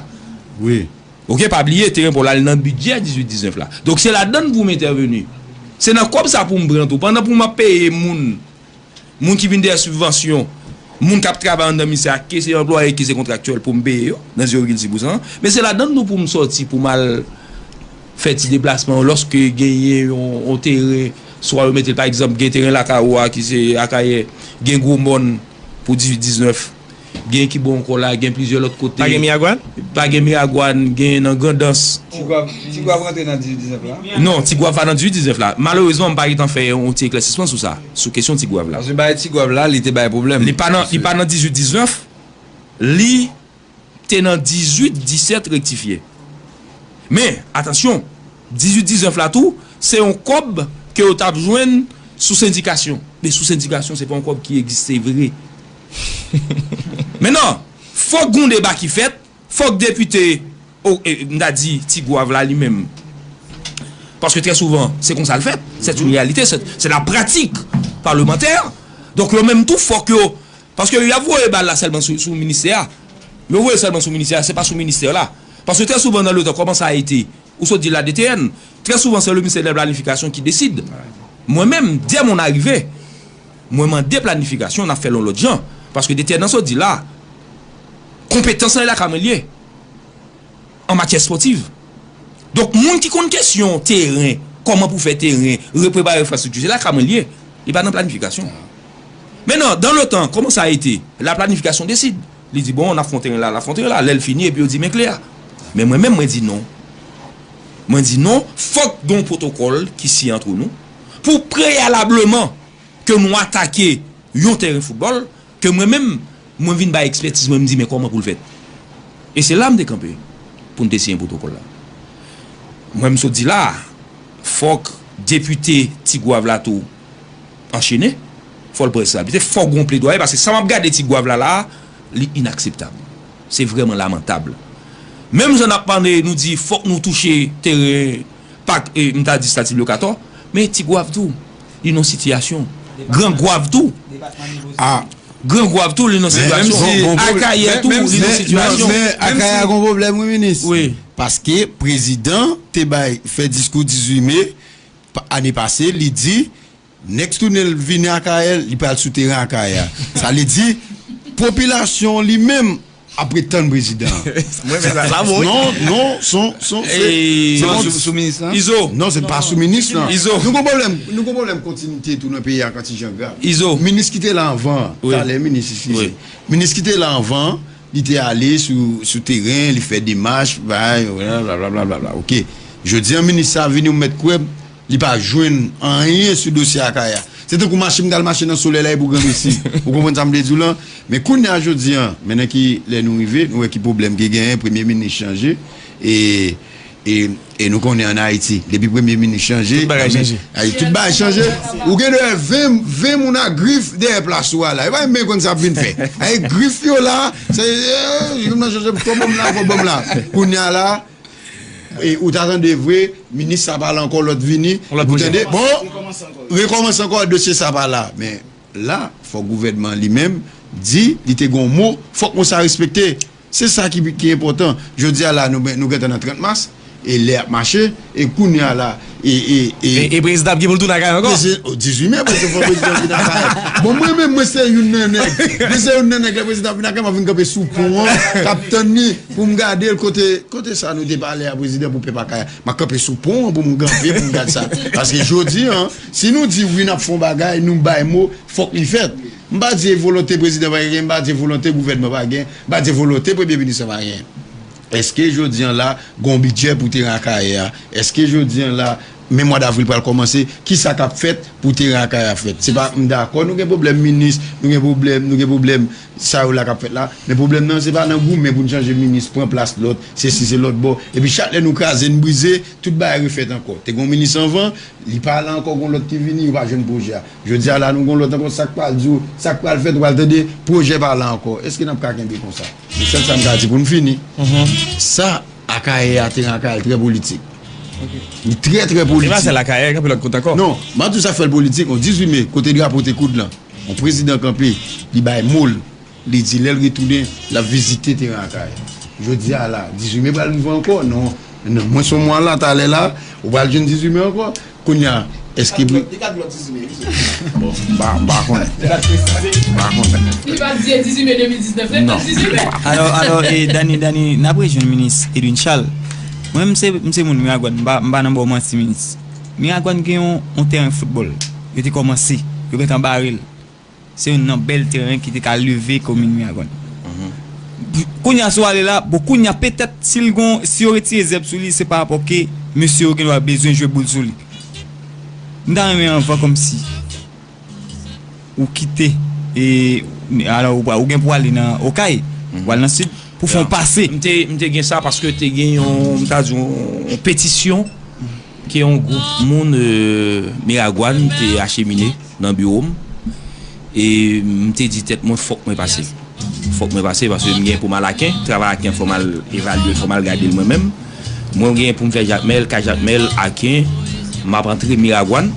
Wi. Oke, pa bliye, teren pa w la, li nan bidjè dizuit diznèf la. Donk, se ladann pou m entèveni. Se nan kòb sa pou m pran tou. Pandan pou m ap peye moun, moun ki vin dèyè sibvansyon, moun k ap travay anndan ministè a, ke se anplwaye, ke se kontraktyèl, pou m peye yo, nan zewo vigil sis pousan an. Men se ladann tou pou m sòti, pou m al fè ti deplasman yo, lòske genyen yon, yon teren, swa yo mete l, pa egzanp, gen teren lakay ou a, ki se Akayè, gen Gwo Mòn pou dizuit diznèf. Gen ki bò ankò la, gen plizyè lòt kote. Pa gen Miragwàn? Pa gen Miragwàn, gen nan Grandans. Tigwav, Tigwav rantre nan dizuit diznèf la? Non, Tigwav pa nan dizuit diznèf la. Malerezman, m pa gentan fè yon ti eklèsisman sou sa, sou kesyon Tigwav la. Paske bay Tigwav la, li te bay pwoblèm. Li pa nan, li pa nan dizuit diznèf, li te nan dizuit disèt rektifye. Men, atansyon, dizuit diznèf la tou, se yon kòb ke yo t ap jwenn sou sendikasyon. Men sou sendikasyon, se pa yon kòb ki egziste vre. Mentnan, fòk gon deba ki fèt Fòk depite, o, e, m ta di, Ti Gwav la li menm. Paske trè souvan, se konsa l fèt. C'est une réalité, c'est, c'est la pratique parlementaire. Donk, yo menm tou, fòk yo. Paske y ap voye bal la sèlman sou, sou ministè a. Yo voye sèlman sou ministè a, se pa sou ministè la. Paske trè souvan, dans le temps, comment ça a été, ou sot di la, D T N, trè souvan, se le ministère de la planification qui décide. Mwen menm, dès mon arrivée, mwen mande planifikasyon, n ap fè l yon lòt jan. Paske D T N nan sot di la, konpetans lan, e lakay mwen l ye, an matyè espòtiv. Donk, moun ki konn kesyon teren, kòman pou fè teren, reprepare enfrastrikti, se lakay mwen l ye. Li pa nan planifikasyon. Maintenant, dans le temps, comment ça a été? La planification décide. Li di, bon, n ap fè yon teren la, n ap fè yon teren la. Lè l fini, epi yo di, men kle a. Men mwen menm, mwen di non. Mwen di non, fòk gen yon pwotokòl ki siyen ant nou, pou preyalableman ke nou atake yon teren foutbòl, ke mwen menm, mwen vin bay ekspètiz mwen, m di, men kòman pou l fèt? E se la m te kanpe, pou n te siyen pwotokòl la. Mwen, m sot di la, fòk depite Ti Gwav la tou anchene, fò l pran responsablite, fò gen yon pledwaye, paske sa m ap gade Ti Gwav la la, li inakseptab. Se vrèman lamantab. Menm jan n ap pale, nou di fòk nou touche teren pak, e, m ta di Stati Blokatò, men Ti Gwav tou, li nan sitiyasyon. Gran Gwav tou. A, Gran Gwav tou, li nan sitiyasyon. Akayè tou, li nan sitiyasyon. Men Akayè a gon pwoblèm, wi, minis. Wi. Paske prezidan te bay, fè diskou dizuit me, pa, ane pase, li di, next tounen l vini Akayè, li pral sou teren Akayè a. Sa vle di, popilasyon li menm ap ret tann prezidan an. Mwen, men sa, sa bon, wi. Non, non, son, son, se, se non, sou, sou minis lan? Izo. Non, se pa sou minis lan. Izo. Nou gon pwoblèm, nou gon pwoblèm kontinite tou nan peyi a, yon ti jan grav. Izo. Minis ki te la anvan, wi, talè minis isi, wi, minis ki te la anvan, li te ale sou, sou teren, li fè demach, bay, blablabla. Ok. Jodi a, minis sa vini, ou mèt kwè m, li pa jwenn anyen sou dosye Akayè a. Se tankou mache m t al mache nan solèy la, e pou granmesi. Ou konprann sa m vle di w lan? Men kounye a jodi a, men nan ki lè nou rive, nou wè ki pwoblèm ki genyen, premye minis chanje, e, e, e nou konnen ann Ayiti, depi premye minis chanje, tout bagay chanje. Ay, tout bagay chanje. Ou gen dèyè ven, ven moun ak grif dèyè plas ou a la. E pa menm konn sa ap vin fè. Ay, grif yo la, se, eh, yo nan chanje fò bon m la, fò bon m la. Kounye a la, e, ou ta tande vre, minis sa pa la ankò, lòt vini. Ou tande? Bon, rekòmanse ankò, dosye sa pa la. Men la, fòk gouvènman li menm di, li te gen yon mo, fòk mo sa respekte. Se sa ki, ki enpòtan. Jodi a la, nou, nou gentan nan trant mas, e lè ap mache, e kounye a la, e, e, e, e, e prezidan ap gen pou l tounen Akayè ankò? Prezidan, o, dizuit me, prezidan, fò prezidan vin Akayè. Bon, mwen menm, mwen se youn nan nèg. Mwen se youn nan nèg, lè prezidan vin Akayè, m ap vin kanpe sou pon an, k ap tann li, pou m gade l kote, kote sa nou te pale a, prezidan, pou pèp Akayè. M ap kanpe sou pon an pou m kanpe, pou m gade sa. Paske jodi a, si nou di wi, n ap fè yon bagay, nou bay mo, fòk li fèt. M pa di e volonte prezidan pa gen, m pa di e volonte gouvènman pa gen, m pa di e volonte premye minis lan pa gen. Èske jodi a la, gon bidjè pou teren Akayè a? Èske jodi a la, men mwa davril pral kòmanse, kisa k ap fèt pou teren Akayè a fèt? Se pa, m dakò, nou gen pwoblèm minis, nou gen pwoblèm, nou gen pwoblèm sa yo la k ap fèt la, men pwoblèm nan, se pa nan goumen pou n chanje minis, pran plas lòt, se si se lòt bò. Epi chak lè nou kraze, n brize, tout bagay refèt ankò. Te gon minis anvan, li pa la ankò, gon lòt ki vini, yo pa jwenn pwojè a. Jodi a la, nou gon lòt ankò, sa k pral di w, sa k pral fèt, ou pral tande, pwojè pa la ankò. Èske n ap ka kenbe konsa? Se sèl sa m ka di pou n fini. Sa, Akayè a, teren Akayè a, li trè politik. Li trè, trè politik. Se pa sèl Akayè, gen anpil lòt kote ankò. Non, m ap di w sa k fè l politik, yon dizuit me, kote drapo te koud lan, yon prezidan kanpe, li bay mo l, li di lè l retounen, l ap vizite teren Akayè. Jodi a la, dizuit me pral rive ankò? Non. Non, mwen se yon mwa la, talè la, ou pral jwenn dizuit me ankò. Kounye a, èske... Li ka di lòt dizuit me, wi. Bon, m pa, m pa konnen. M pa konnen. Li pa di dizuit me de mil diznèf, se lòt dizuit me. Alò, alò, e, Dany, Dany, n ap rejwenn minis Edwin Charles. Mwen, m se, m se moun Miragwàn, m pa, m pa nan bò manti minis. Miragwàn gen yon, yon teren foutbòl. Yo te kòmanse. Yo gentan bare l. Se youn nan bèl teren ki te ka leve komin Miragwàn. Kounye a, si w ale la, bon, kounye a, petèt, si l gon, si yo retire zèb sou li, se pa rapò ke mesye yo gendwa bezwen jwe boul sou li. M ta renmen anvan kòmsi ou kite, e, alò, ou, ou gen pou ale nan Okay, ou al nan Sid, pou fè yon pase. M te, m te gen sa paske te gen yon, m ta di, yon, yon petisyon ke yon gwoup moun, e, Miragwàn te achemine nan biwo m. E m te di tèt mwen, fòk mwen pase. Fòk mwen pase paske m gen pou m al Aken. Travay Aken, fò m al evalye, fò m al gade l mwen menm. Mwen, m gen pou m fè Jakmèl, Kay Jakmèl, Aken. M ap antre Miragwàn.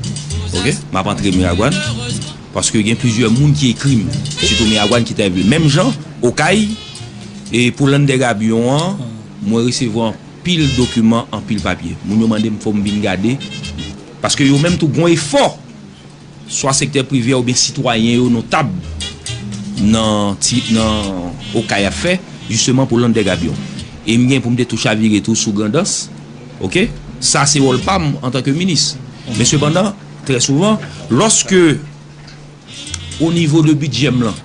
Oke? M ap antre Miragwàn. Paske gen plizyè moun ki ekri m. Sitou Miragwàn ki ta vle. Menm jan, Okay, e pou Lander Gabion an, mwen resevwa anpil dokiman, anpil papye. Moun yo mande m fò m vin gade. Paske yo menm tou gon efò. Swa sektè prive a oubyen sitwayen yo notab nan ti, nan Okay ap fè, jisteman pou Lander Gabion. E m gen pou m te tou chavire tou sou Grandans. Oke? Sa se wòl pa m antanke minis. Men sepandan, trè souvan, lòske o nivo de bidjè m lan,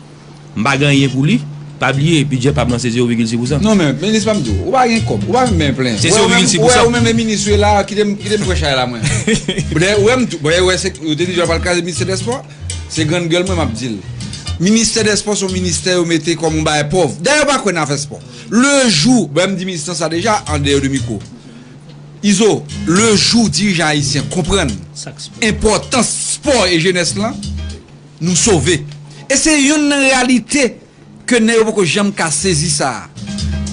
m pa gen anyen pou li, pa bliye, bidjè pa m lan se zewo vigil sis pousan. Non, men, minis, pa m di w, ou pa gen kòb, ou pa menm plen. Se zewo vigil sis pousan. Ou wè, ou menm, e minis ou ye la, kite m, kite m pran chay la, mwen. Ou wè, ou wè, m tou, bon, ou wè, se, ou te di, yo pral kraze ministè dè spò, se grann gèl mwen, m ap di l. Ministè dè spò se yon ministè yo mete kòm yon bagay pòv. Dayè, yo pa kwè nan afè spò. Le jou, bon, m di minis lan sa deja, an deyò de mikwo. Izo, le jou dirijan ayisyen konprann enpòtans spò e jenès lan, nou sove. E se youn nan reyalite ke nèg yo poko janm ka sezi sa a.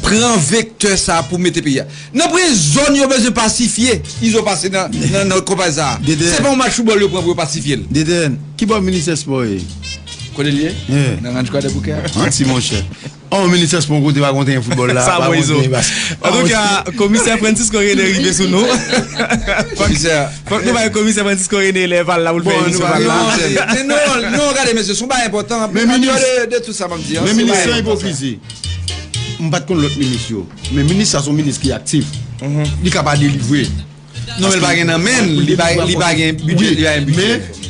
Pran vektè sa a pou mete peyi a. Nan premye zòn yo bezwen pasifye, Izo pase nan, nan, nan konpay sa a. Se pa yon match foutbòl yo pran pou yo pasifye l. D T N, ki bò ministè spò ye? Kote l ye? Nan Ranch Kwadèboukè a. Manti, monchè. Oh, ministè spò kote pa konn anyen foutbòl la, pa konn anyen bas. Antouka, komisè Francisco René rive sou nou. Komisè. Fòk nou bay komisè Francisco René lè pa l la pou l fè emisyon pa l la. Men non, non, gade, mesye, se yon bagay enpòtan. Men minis, de, de tout sa, m ap di, men minis, san ipokrizi. M pa t konn lòt minis yo. Men minis sa, se yon minis ki aktif. Li ka pa delivre. Non, men li pa gen nan men l, li pa, li pa gen bidjè, li pa gen bidjè.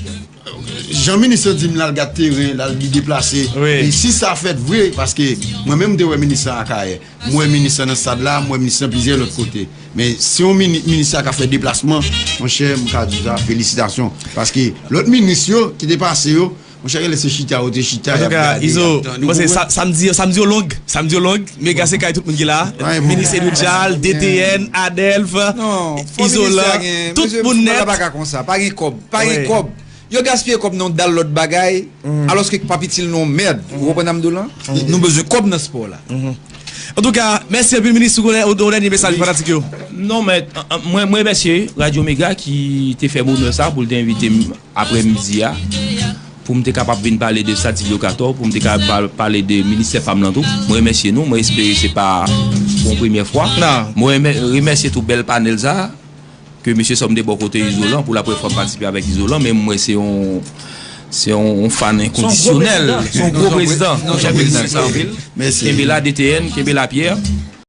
Jan minis lan di m l al gad teren, l al li deplase. E si sa fèt vre, paske mwen menm m te wè minis lan Akayè. M wè minis lan nan stad la, m wè minis lan plizyè lòt kote. Men si yon mini-, minis la ka fè deplasman, monchè, m ka di w sa, felisitasyon. Paske lòt minis yo ki te pase yo, monchè, genlè se chita yo te chita, y ap gade, y ap tande. Antouka, Izo, mwen panse sa, sa m di, sa m di yo long, sa m di yo long, men gras se kay tout moun ki la. Minis Edwidjal, D T N, Adelph, Izolan, tout moun nèt. Pa gen kòb, pa gen kòb. Yo gaspiye kòb nan yon dal lòt bagay, alòske k p ap itil nou yon mèd. Ou konprann sa m di w lan? Nou bezwen kòb nan spò la. Antouka, mèsi anpil, minis, ou gen yon dènye mesaj pou fanatik yo? Non, men, an, an, mwen, mwen remèsye Radyo Mega ki te fè m onè sa pou l te envite m aprèmidi a, pou m te kapab vin pale de Satilyo Katò, pou m te kapab pa-, pale de ministè pa m lan tou. Mwen remèsye nou, mwen espere se pa pou yon premyè fwa. Mwen remè-, remèsye tou bèl panèl sa a. Ke mesye Sòm te bò kote Izolan, pou la premyè fwa m patisipe avèk Izolan, men mwen se yon, se yon, yon fan enkondisyonèl. Se yon gwo prezidan. Se yon gwo prezidan. Kenbe la, D T N, kenbe la, Pierre.